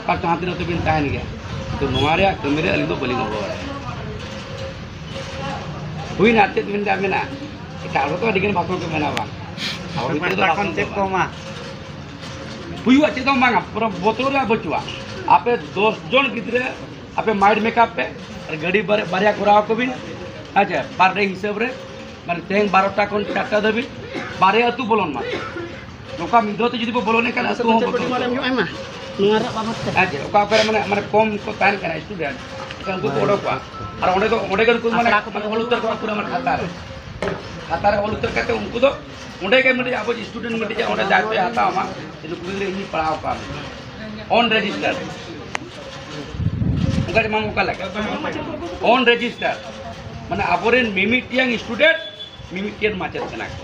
ᱚᱠᱟ ᱡᱟᱦᱟᱸ ᱛᱤᱱᱟᱹᱜ ᱛᱮᱵᱤᱱ ᱛᱟᱦᱮᱱ ᱜᱮᱭᱟ, ᱛᱚ ᱱᱚᱣᱟ ᱨᱮᱭᱟᱜ ᱠᱟᱹᱢᱤ ᱨᱮ ᱟᱹᱞᱤᱧ ᱫᱚ ᱵᱟᱹᱞᱤᱧ ᱜᱚᱲᱚ ᱫᱟᱲᱮᱭᱟᱜᱼᱟ᱾ ᱦᱩᱭᱱᱟ, ᱪᱮᱫ ᱢᱮᱱ ᱨᱮᱭᱟᱜ ᱢᱮᱱᱟᱜᱼᱟ? ᱮᱴᱟᱜ ᱦᱚᱲ ᱫᱚ ᱟᱹᱰᱤ ᱜᱟᱱ ᱵᱷᱟᱥᱚᱱ ᱠᱚ ᱢᱮᱱᱟ ᱵᱟᱝ, ᱟᱵᱚ ᱵᱷᱤᱛᱨᱤ ᱫᱚ ᱯᱟᱦᱴᱟ ᱠᱷᱚᱱ ᱵᱷᱟᱥᱚᱱ ᱫᱚ ᱪᱮᱫ ᱠᱚ ᱵᱟᱝ᱾ ᱮᱢᱟ? ᱦᱩᱭᱩᱜᱼᱟ, ᱪᱮᱫ ᱦᱚᱸ ᱵᱟᱝᱟ, ᱯᱩᱨᱟᱹ ᱵᱚᱛᱚᱨ ᱨᱮᱭᱟᱜ ᱵᱟᱹᱪᱩᱜᱼᱟ᱾ ᱟᱯᱮ ᱫᱚᱥ ᱡᱚᱱ ᱜᱤᱫᱽᱨᱟᱹ ᱟᱯᱮ mind makeup ᱯᱮ, ᱟᱨ ᱜᱟᱹᱰᱤ ᱵᱟᱨ-, ᱵᱟᱨᱭᱟ ᱠᱚᱨᱟᱣ ᱟᱠᱚ ᱵᱤᱱ, ᱟᱪᱪᱷᱟ, per day ᱦᱤᱥᱟᱹᱵ ᱨᱮ, ᱢᱟᱱᱮ ᱛᱮᱦᱮᱧ ᱵᱟᱨᱚᱴᱟ ᱠᱷᱚᱱ ᱪᱟᱨᱴᱟ ᱫᱷᱟᱹᱵᱤᱡ ᱵᱟᱨᱭᱟ ᱟᱹᱛᱩ ᱵᱚᱞᱚᱱ ᱢᱟ᱾ ᱱᱚᱝᱠᱟ ᱢᱤᱫ ᱫᱷᱟᱣ ᱛᱮ ᱡᱩᱫᱤ ᱵᱚ ᱵᱚᱞᱚᱱ ᱠᱷᱟᱱ ᱟᱹᱛᱩ ᱦᱚᱸ ᱵᱚᱛᱚᱨ ᱠᱚᱜᱼᱟ᱾ ᱱᱚᱣᱟ ᱨᱮᱭᱟᱜ ᱵᱟᱵᱚᱫ ᱛᱮ᱾ ᱦᱮᱸ ᱪᱮ, ᱚᱠᱟ ᱠᱚᱨᱮ ᱢᱟᱱᱮ, ᱢᱟᱱᱮ ᱠᱚᱢ ᱠᱚ ᱛᱟᱦᱮᱱ ᱠᱟᱱᱟ student, ᱩᱱᱠᱩ ᱠᱚ ᱚᱰᱚᱠᱚᱜᱼᱟ᱾ ᱟᱨ ᱚᱸᱰᱮ ᱫᱚ, ᱚᱸᱰᱮ ᱜᱮ ᱩᱱᱠᱩ ᱢᱟᱱᱮ ᱟᱥᱲᱟ ᱠᱚ ᱚᱞ ᱩᱛᱟᱹᱨ ᱠᱚᱣᱟ ᱯᱩᱨᱟᱹ ᱢᱟᱱᱮ ᱠᱷᱟᱛᱟ ᱨᱮ᱾ ᱠᱷᱟᱛᱟ ᱨᱮ ᱚᱞ ᱩᱛᱟᱹᱨ ᱠᱟᱛᱮ ᱩᱱᱠᱩ ᱫᱚ ᱚᱸᱰᱮ ᱜᱮ ᱢᱤᱫᱴᱤᱡ ᱟᱵᱚ student ᱢᱤᱫᱴᱤᱡ ᱚᱸᱰᱮ ᱫᱟᱭᱤᱛᱛᱚᱭ ᱦᱟᱛᱟᱣ ᱢᱟ, ᱡᱮ ᱱᱩᱠᱩ ᱜᱤᱫᱽᱨᱟᱹ ᱤᱧ ᱯᱟᱲᱦᱟᱣ ᱠᱚᱣᱟ ᱢᱮᱱᱛᱮ᱾ On register. ᱚᱱᱠᱟ ᱡᱮᱢᱚᱱ ᱚᱠᱟ ᱞᱮᱠᱟ? On register. ᱢᱟᱱᱮ ᱟᱵᱚᱨᱮᱱ ᱢᱤᱢᱤᱫᱴᱤᱭᱟᱝ ᱥᱴᱩᱰᱮᱱᱴ ᱢᱤᱢᱤᱫᱴᱤᱭᱟᱝ ᱢᱟᱪᱮᱫ ᱠᱟᱱᱟ ᱠᱚ᱾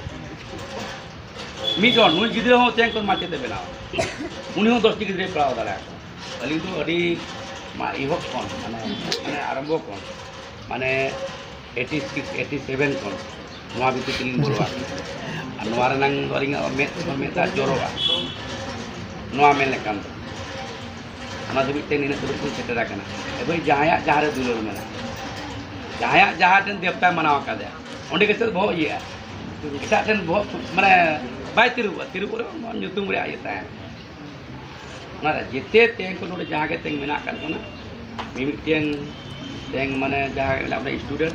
ᱢᱤᱫ ᱦᱚᱲ ᱱᱩᱭ ᱜᱤᱫᱽᱨᱟᱹ ᱦᱚᱸ ᱛᱮᱦᱮᱧ ᱠᱷᱚᱱ ᱢᱟᱪᱮᱫ ᱮ ᱵᱮᱱᱟᱣᱟ, ᱩᱱᱤ ᱦᱚᱸ ᱫᱚᱥᱴᱤ ᱜᱤᱫᱽᱨᱟᱹᱭ ᱯᱟᱲᱦᱟᱣ ᱫᱟᱲᱮᱭᱟᱠᱚᱣᱟ᱾ ᱟᱹᱞᱤᱧ ᱫᱚ ᱟᱹᱰᱤ ᱢᱟ ᱮᱦᱚᱵ ᱠᱷᱚᱱ, ᱢᱟᱱᱮ ᱢᱟᱱᱮ ᱟᱨᱟᱢᱵᱚ ᱠᱷᱚᱱ, ᱢᱟᱱᱮ eighty six eighty seven ᱠᱷᱚᱱ ᱱᱚᱣᱟ ᱵᱷᱤᱛᱤᱨ ᱛᱮᱞᱤᱧ ᱵᱚᱞᱚ ᱟᱠᱟᱱᱟ᱾ ᱟᱨ ᱱᱚᱣᱟ ᱨᱮᱱᱟᱝ ᱫᱚ ᱟᱹᱞᱤᱧᱟᱜ ᱢᱮᱫ ᱠᱷᱚᱱ ᱢᱮᱫ ᱫᱟᱜ ᱡᱚᱨᱚᱜᱼᱟ᱾ ᱱᱚᱣᱟ ᱢᱮᱱ ᱞᱮᱠᱷᱟᱱ ᱫᱚ ᱚᱱᱟ ᱫᱷᱟᱹᱵᱤᱡ ᱛᱮ ᱱᱤᱱᱟᱹᱜ ᱫᱷᱟᱹᱵᱤᱡ ᱵᱚᱱ ᱥᱮᱴᱮᱨ ᱟᱠᱟᱱᱟ᱾ ᱮᱵᱚᱝ ᱡᱟᱦᱟᱸᱭᱟᱜ ᱡᱟᱦᱟᱸ ᱨᱮ ᱫᱩᱞᱟᱹᱲ ᱢᱮᱱᱟᱜᱼᱟ, ᱡᱟᱦᱟᱸᱭᱟᱜ ᱡᱟᱦᱟᱸ ᱴᱷᱮᱱ ᱫᱮᱵᱽᱛᱟᱭ ᱢᱟᱱᱟᱣ ᱟᱠᱟᱫᱮᱭᱟ, ᱚᱸᱰᱮ ᱜᱮ ᱥᱮ ᱵᱚᱦᱚᱜ ᱤᱭᱟᱹᱜᱼᱟ᱾ ᱮᱴᱟᱜ ᱴᱷᱮᱱ ᱵᱚᱦᱚᱜ ᱢᱟᱱᱮ ᱵᱟᱭ ᱛᱤᱨᱩᱵᱚᱜᱼᱟ, ᱛᱤᱨᱩᱵᱚᱜ ᱨᱮᱦᱚᱸ ᱧᱩᱛᱩᱢ ᱨᱮᱭᱟᱜ ᱤᱭᱟᱹ ᱛᱟᱦᱮᱱᱟ᱾ ᱚᱱᱟᱨᱮ ᱡᱮᱛᱮ ᱛᱮᱦᱮᱧ ᱠᱚ ᱱᱚᱰᱮ ᱡᱟᱦᱟᱸ ᱜᱮ ᱛᱮᱦᱮᱧ ᱢᱮᱱᱟᱜ ᱟᱠᱟᱫ ᱵᱚᱱᱟ, ᱢᱤᱢᱤᱫᱴᱮᱱ ᱛᱮᱦᱮᱧ ᱢᱟᱱᱮ ᱡᱟᱦᱟᱸ ᱜᱮ ᱢᱮᱱᱟᱜ ᱵᱚᱱᱟ ᱥᱴᱩᱰᱮᱱᱴ,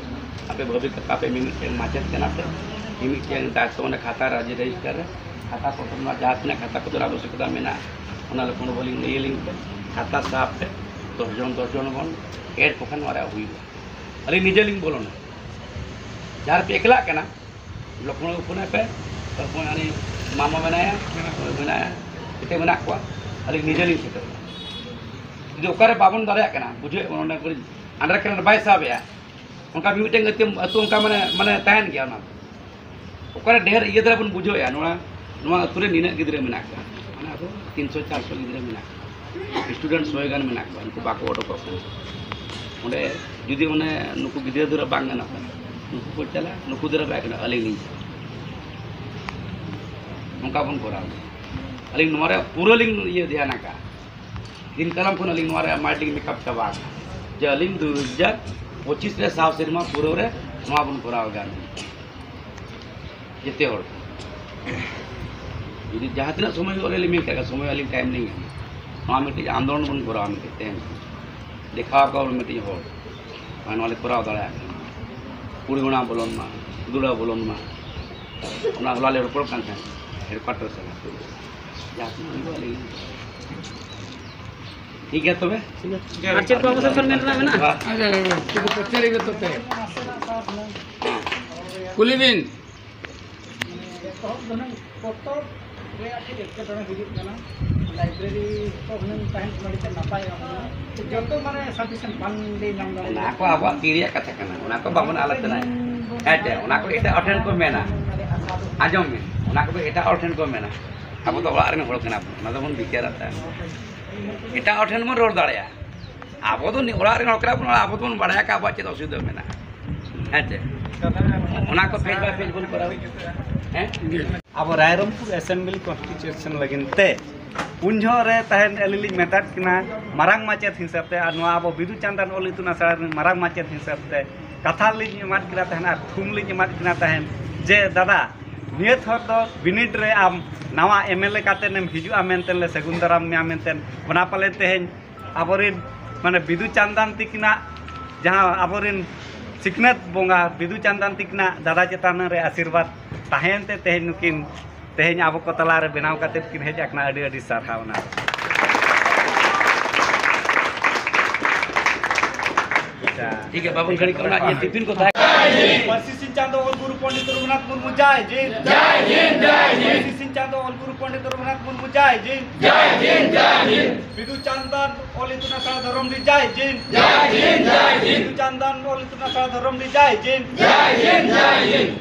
ᱟᱯᱮ ᱵᱷᱟᱹᱵᱤ ᱠᱟᱛᱷᱟ ᱯᱮ ᱢᱤᱢᱤᱫᱴᱮᱱ ᱢᱟᱪᱮᱫ ᱠᱟᱱᱟ ᱯᱮ, ᱢᱤᱢᱤᱫᱴᱮᱱ ᱫᱟᱭᱤᱛᱛᱚ ᱚᱸᱰᱮ ᱠᱷᱟᱛᱟ ᱨᱮ ᱨᱮᱡᱤᱥᱴᱟᱨ ᱨᱮ ᱠᱷᱟᱛᱟ ᱯᱚᱛᱨᱚ ᱨᱮᱱᱟᱜ ᱡᱟᱦᱟᱸ ᱛᱤᱱᱟᱹᱜ ᱠᱷᱟᱛᱟ ᱯᱚᱛᱨᱚ ᱟᱵᱚᱥᱭᱚᱠᱚᱛᱟ ᱢᱮᱱᱟᱜᱼᱟ, ᱚᱱᱟ ᱞᱚᱠᱷᱚᱱ ᱵᱟᱹᱞᱤᱧ ᱞᱟᱹᱭ ᱟᱹᱞᱤᱧ ᱯᱮ, ᱠᱷᱟᱛᱟ ᱥᱟᱵ ᱯᱮ, ᱫᱚᱥ ᱡᱚᱱ ᱫᱚᱥ ᱡᱚᱱ ᱵᱚᱱ ᱮᱰ ᱠᱚ ᱠᱷᱟᱱ ᱱᱚᱣᱟ ᱨᱮᱭᱟᱜ ᱦᱩᱭᱩᱜᱼᱟ᱾ ᱟᱹᱞᱤᱧ ᱱᱤᱡᱮ ᱞᱤᱧ ᱵᱚᱞᱚᱱᱟ, ᱡᱟᱦᱟᱸ ᱨᱮᱯᱮ ᱮᱠᱞᱟᱜ ᱠᱟᱱᱟ, ᱞᱚᱠᱷᱢᱚᱬ ᱜᱮ ᱯᱷᱳᱱᱟᱭ ᱯᱮ, ᱛᱟᱨᱯᱚᱨ ᱩᱱᱤ ᱢᱟᱢᱟ ᱢᱮᱱᱟᱭᱟ, ᱢᱮᱱᱟᱭᱟ, ᱡᱮᱛᱮ ᱢᱮᱱᱟᱜ ᱠᱚᱣᱟ, ᱟᱹᱞᱤᱧ ᱱᱤᱡᱮ ᱞᱤᱧ ᱥᱮᱴᱮᱨᱚᱜᱼᱟ᱾ ᱡᱩᱫᱤ ᱚᱠᱟᱨᱮ ᱵᱟᱵᱚᱱ ᱫᱟᱲᱮᱭᱟᱜ ᱠᱟᱱᱟ, ᱵᱩᱡᱷᱟᱹᱣᱮᱫ ᱵᱚᱱ, ᱚᱸᱰᱮ ᱠᱚᱨᱮ underground ᱵᱟᱭ ᱥᱟᱵᱮᱜᱼᱟ, ᱚᱱᱠᱟ ᱢᱤᱫᱴᱮᱱ ᱟᱹᱛᱩ, ᱟᱹᱛᱩ ᱚᱱᱠᱟ ᱢᱟᱱᱮ, ᱢᱟᱱᱮ ᱛᱟᱦᱮᱱ ᱜᱮᱭᱟ ᱚᱱᱟ ᱫᱚ᱾ ᱚᱠᱟᱨᱮ ᱰᱷᱮᱨ ᱤᱭᱟᱹ ᱫᱷᱟᱨᱟ ᱵᱚᱱ ᱵᱩᱡᱷᱟᱹᱣᱮᱫᱼᱟ, ᱱᱚᱣᱟ, ᱱᱚᱣᱟ ᱟᱹᱛᱩ ᱨᱮ ᱱᱤᱱᱟᱹᱜ ᱜᱤᱫᱽᱨᱟᱹ ᱢᱮᱱᱟᱜ ᱠᱚᱣᱟ, ᱢᱟᱱᱮ ᱟᱵᱚ ᱛᱤᱱᱥᱚ ᱪᱟᱨᱥᱚ ᱜᱤᱫᱽᱨᱟᱹ ᱢᱮᱱᱟᱜ ᱠᱚᱣᱟ, ᱥᱴᱩᱰᱮᱱᱴ ᱥᱚᱭ ᱜᱟᱱ ᱢᱮᱱᱟᱜ ᱠᱚᱣᱟ, ᱩᱱᱠᱩ ᱵᱟᱠᱚ ᱚᱰᱚᱠᱚᱜ ᱠᱟᱱᱟ᱾ ᱚᱸᱰᱮ ᱡᱩᱫᱤ ᱚᱱᱮ ᱱᱩᱠᱩ ᱜᱤᱫᱽᱨᱟᱹ ᱫᱷᱟᱨᱟ ᱵᱟᱝ ᱜᱟᱱᱚᱜ ᱠᱟᱱᱟ, ᱱᱩᱠᱩ ᱠᱚ ᱪᱟᱞᱟᱜᱼᱟ, ᱱᱩᱠᱩ ᱫᱷᱟᱨᱟ ᱵᱟᱭ ᱜᱟᱱᱚᱜᱼᱟ, ᱟᱹᱞᱤᱧ ᱞᱤᱧ ᱪᱟᱞᱟᱜᱼᱟ᱾ ᱱᱚᱝᱠᱟ ᱵᱚᱱ ᱠᱚᱨᱟᱣ ᱮᱫᱟ᱾ ᱟᱹᱞᱤᱧ ᱱᱚᱣᱟ ᱨᱮ ᱯᱩᱨᱟᱹ ᱞᱤᱧ ᱤᱭᱟᱹ ᱫᱷᱮᱭᱟᱱ ᱟᱠᱟᱫᱼᱟ᱾ ᱫᱤᱱ ᱠᱟᱞᱚᱢ ᱠᱷᱚᱱ ᱟᱹᱞᱤᱧ ᱱᱚᱣᱟ ᱨᱮᱭᱟᱜ mind ᱞᱤᱧ ᱢᱮᱠᱟᱯ ᱪᱟᱵᱟ ᱟᱠᱟᱫᱼᱟ ᱡᱮ ᱟᱹᱞᱤᱧ ᱫᱩ ᱦᱟᱡᱟᱨ ᱯᱚᱸᱪᱤᱥ ᱨᱮ ᱥᱟᱶ ᱥᱮᱨᱢᱟ ᱯᱩᱨᱟᱹᱣ ᱨᱮ ᱱᱚᱣᱟ ᱵᱚᱱ ᱠᱚᱨᱟᱣ ᱮᱫᱟ᱾ ᱡᱮᱛᱮ ᱦᱚᱲ ᱠᱚ ᱡᱩᱫᱤ ᱡᱟᱦᱟᱸ ᱛᱤᱱᱟᱹᱜ ᱥᱚᱢᱚᱭ ᱦᱩᱭᱩᱜ, ᱟᱹᱞᱤᱧ ᱞᱤᱧ ᱢᱮᱱ ᱠᱟᱜ ᱜᱮ, ᱥᱚᱢᱚᱭ ᱟᱹᱞᱤᱧ ᱴᱟᱭᱤᱢ ᱞᱤᱧ ᱮᱢᱟ᱾ ᱱᱚᱣᱟ ᱢᱤᱫᱴᱤᱡ ᱟᱱᱫᱳᱞᱚᱱ ᱵᱚᱱ ᱠᱚᱨᱟᱣᱟ, ᱢᱤᱫᱴᱤᱡ ᱛᱮᱦᱮᱧ ᱫᱮᱠᱷᱟᱣ ᱟᱠᱚ ᱢᱤᱫᱴᱤᱡ ᱦᱚᱲ, ᱱᱚᱣᱟ ᱞᱮ ᱠᱚᱨᱟᱣ ᱫᱟᱲᱮᱭᱟᱜ ᱠᱟᱱᱟ᱾ ᱠᱩᱲᱤ ᱜᱚᱲᱟ ᱵᱚᱞᱚᱱ ᱢᱟ, ᱫᱩᱲᱟ ᱵᱚᱞᱚᱱ ᱢᱟ, ᱚᱱᱟ ᱦᱚᱞᱟ ᱞᱮ ᱨᱚᱯᱚᱲ ᱠᱟᱱ ᱛᱟᱦᱮᱸᱫ ᱦᱮᱰᱠᱩᱣᱟᱴᱟᱨ ᱥᱟᱞᱟᱜ᱾ ᱡᱟᱦᱟᱸ ᱛᱤᱱᱟᱹᱜ ᱦᱩᱭᱩᱜᱼᱟ, ᱟᱹᱞᱤᱧ ᱞᱤᱧ ᱠᱚᱨᱟᱣᱟ᱾ ᱴᱷᱤᱠ ᱜᱮᱭᱟ ᱛᱚᱵᱮ? ᱟᱨ ᱪᱮᱫ ᱠᱚ ᱟᱵᱚ ᱥᱮᱫ ᱠᱷᱚᱱ ᱢᱮᱱ ᱨᱮᱱᱟᱜ ᱢᱮᱱᱟᱜᱼᱟ? ᱟᱪᱪᱷᱟ, ᱟᱪᱪᱷᱟ, ᱟᱪᱪᱷᱟ, ᱪᱮᱫ ᱠᱚ ᱯᱟᱹᱪᱟᱹᱞᱤ ᱜᱮ ᱛᱚᱵᱮ? ᱠᱩᱞᱤ ᱵᱤᱱ᱾ ᱮᱛᱚᱦᱚᱵ ᱫᱚ ᱦᱩᱱᱟᱹᱝ ᱯᱚᱛᱚᱵ ᱨᱮᱭᱟᱜ ᱪᱮᱫ ᱮᱴᱠᱮᱴᱚᱬᱮ ᱦᱩᱭᱩᱜ ᱠᱟᱱᱟ, ᱞᱟᱭᱵᱨᱮᱨᱤ ᱠᱚ ᱦᱩᱱᱟᱹᱝ ᱛᱟᱦᱮᱱ ᱠᱷᱟᱱ ᱟᱹᱰᱤ ᱛᱮᱫ ᱱᱟᱯᱟᱭᱚᱜᱼᱟ ᱦᱩᱱᱟᱹᱝ᱾ ᱡᱚᱛᱚ ᱢᱟᱱᱮ ᱥᱟᱯᱷᱤᱥᱤᱭᱮᱱᱴ ᱵᱟᱝᱞᱮ ᱧᱟᱢ ᱫᱟᱲᱮᱭᱟᱜᱼᱟ᱾ ᱚᱱᱟ ᱠᱚ ᱟᱵᱚᱣᱟᱜ ᱛᱤ ᱨᱮᱭᱟᱜ ᱠᱟᱛᱷᱟ ᱠᱟᱱᱟ, ᱚᱱᱟ ᱠᱚ ᱵᱟᱵᱚᱱ ᱟᱞᱳᱪᱚᱱᱟᱭᱟ᱾ ᱦᱮᱸ ᱪᱮ, ᱚᱱᱟ ᱠᱚ ᱮᱴᱟᱜ ᱦᱚᱲ ᱴᱷᱮᱱ ᱠᱚ ᱢᱮᱱᱟ᱾ ᱟᱸᱡᱚᱢ ᱢᱮ, ᱚᱱᱟ ᱠᱚᱫᱚ ᱮᱴᱟᱜ ᱦᱚᱲ ᱴᱷᱮᱱ ᱠᱚ ᱢᱮᱱᱟ᱾ ᱟᱵᱚ ᱫᱚ ᱚᱲᱟᱜ ᱨᱮᱱ ᱦᱚᱲ ᱠᱟᱱᱟ ᱵᱚᱱ, ᱚᱱᱟ ᱫᱚᱵᱚᱱ ᱵᱤᱪᱟᱹᱨᱟ ᱛᱟᱭᱚᱢ᱾ ᱮᱴᱟᱜ ᱦᱚᱲ ᱴᱷᱮᱱ ᱵᱚᱱ ᱨᱚᱲ ᱫᱟᱲᱮᱭᱟᱜᱼᱟ᱾ ᱟᱵᱚ ᱫᱚ ᱚᱲᱟᱜ ᱨᱮᱱ ᱦᱚᱲ ᱠᱟᱱᱟ ᱵᱚᱱ, ᱟᱵᱚ ᱫᱚᱵᱚᱱ ᱵᱟᱲᱟᱭᱟ ᱟᱵᱚᱣᱟᱜ ᱪᱮᱫ ᱚᱥᱩᱵᱤᱫᱷᱟ ᱢᱮᱱᱟᱜᱼᱟ᱾ ᱦᱮᱸ ᱪᱮ? ᱚᱱᱟ ᱠᱚ ᱯᱷᱮᱡᱽ ᱵᱟᱭ ᱯᱷᱮᱡᱽ ᱵᱚᱱ ᱠᱚᱨᱟᱣᱟ᱾ ᱦᱮᱸ? ᱟᱵᱚ ᱨᱟᱭᱨᱚᱝᱯᱩᱨ ᱮᱥᱮᱢᱵᱞᱤ ᱠᱚᱱᱥᱴᱤᱴᱩᱭᱮᱱᱥᱤ ᱞᱟᱹᱜᱤᱫ ᱛᱮ ᱩᱱ ᱡᱚᱦᱚᱜ ᱨᱮ ᱛᱟᱦᱮᱱ ᱟᱹᱞᱤᱧ ᱞᱤᱧ ᱢᱮᱛᱟᱫ ᱠᱤᱱᱟ ᱢᱟᱨᱟᱝ ᱢᱟᱪᱮᱫ ᱦᱤᱥᱟᱹᱵ ᱛᱮ, ᱟᱨ ᱱᱚᱣᱟ ᱟᱵᱚ ᱵᱤᱫᱩ ᱪᱟᱸᱫᱟᱱ ᱚᱞ ᱤᱛᱩᱱ ᱟᱥᱲᱟ ᱨᱮᱱ ᱢᱟᱨᱟᱝ ᱢᱟᱪᱮᱫ ᱦᱤᱥᱟᱹᱵ ᱛᱮ ᱠᱟᱛᱷᱟ ᱞᱤᱧ ᱮᱢᱟᱫ ᱠᱤᱱᱟ ᱛᱟᱦᱮᱱ ᱟᱨ ᱛᱷᱩᱢ ᱞᱤᱧ ᱮᱢᱟᱫ ᱠᱤᱱᱟ ᱛᱟᱦᱮᱱ ᱡᱮ, "ᱫᱟᱫᱟ, ᱱᱤᱭᱟᱹ ᱛᱷᱚᱨ ᱫᱚ ᱵᱤᱱᱤᱰ ᱨᱮ ᱟᱢ ᱱᱟᱣᱟ ᱮᱢ ᱮᱞ ᱮ ᱠᱟᱛᱮᱫ ᱮᱢ ᱦᱤᱡᱩᱜᱼᱟ ᱢᱮᱱᱛᱮ ᱞᱮ ᱥᱟᱹᱜᱩᱱ ᱫᱟᱨᱟᱢ ᱢᱮᱭᱟ" ᱢᱮᱱᱛᱮ᱾ ᱚᱱᱟ ᱯᱟᱞᱮ ᱛᱮᱦᱮᱧ ᱟᱵᱚᱨᱮᱱ ᱢᱟᱱᱮ ᱵᱤᱫᱩ ᱪᱟᱸᱫᱟᱱ ᱛᱤᱠᱤᱱᱟᱜ ᱡᱟᱦᱟᱸ ᱟᱵᱚᱨᱮᱱ ᱥᱤᱠᱷᱱᱟᱹᱛ ᱵᱚᱸᱜᱟ ᱵᱤᱫᱩ ᱪᱟᱸᱫᱟᱱ ᱛᱤᱠᱤᱱᱟᱜ ᱫᱟᱫᱟ ᱪᱮᱛᱟᱱ ᱨᱮ ᱟᱥᱤᱨᱵᱟᱫᱽ ᱛᱟᱦᱮᱸᱭᱮᱱ ᱛᱮ ᱛᱮᱦᱮᱧ ᱱᱩᱠᱤᱱ ᱛᱮᱦᱮᱧ ᱟᱵᱚ ᱠᱚ ᱛᱟᱞᱟᱨᱮ ᱵᱮᱱᱟᱣ ᱠᱟᱛᱮᱫ ᱠᱤᱱ ᱦᱮᱡ ᱟᱠᱟᱱᱟ᱾ ᱟᱹᱰᱤ ᱟᱹᱰᱤ ᱥᱟᱨᱦᱟᱣ ᱚᱱᱟ᱾ ᱟᱪᱪᱷᱟ᱾ ᱴᱷᱤᱠ ᱜᱮᱭᱟ, ᱵᱟᱵᱚᱱ ᱜᱷᱟᱹᱲᱤᱡ ᱠᱟᱱᱟ, ᱡᱮ ᱴᱤᱯᱤᱱ ᱠᱚ ᱛᱟᱦᱮᱸ᱾ ᱯᱟᱹᱨᱥᱤ ᱥᱤᱧ ᱪᱟᱸᱫᱚ ᱚᱞ ᱜᱩᱨᱩ ᱯᱚᱱᱰᱤᱛ ᱨᱚᱜᱷᱩᱱᱟᱛᱷ ᱢᱩᱨᱢᱩ ᱡᱟᱭ ᱡᱤᱱ᱾ ᱡᱟᱭ ᱦᱤᱱᱫ, ᱡᱟᱭ ᱦᱤᱱᱫ᱾ ᱯᱟᱹᱨᱥᱤ ᱥᱤᱧ ᱪᱟᱸᱫᱚ ᱚᱞ ᱜᱩᱨᱩ ᱯᱚᱱᱰᱤᱛ ᱨᱚᱜᱷᱩᱱᱟᱛᱷ ᱢᱩᱨᱢᱩ ᱡᱟᱭ ᱡᱤᱱ᱾ ᱡᱟᱭ ᱦᱤᱱᱫ, ᱡᱟᱭ ᱦᱤᱱᱫ᱾ ᱵᱤᱫᱩ ᱪᱟᱸᱫᱟᱱ ᱚᱞ ᱤᱛᱩᱱ ᱟᱥᱲᱟ ᱫᱷᱚᱨᱚᱢᱰᱤ ᱡᱟᱭ ᱡᱤᱱ᱾ ᱡᱟᱭ ᱦᱤᱱᱫ, ᱡᱟᱭ ᱦᱤᱱᱫ᱾ ᱵᱤᱫᱩ ᱪᱟᱸᱫᱟᱱ ᱚᱞ ᱤᱛᱩᱱ ᱟᱥᱲᱟ ᱫᱷᱚᱨᱚᱢᱰᱤ ᱡᱟᱭ ᱡᱤᱱ᱾ ᱡᱟᱭ ᱦᱤᱱᱫ, ᱡᱟᱭ ᱦᱤᱱᱫ᱾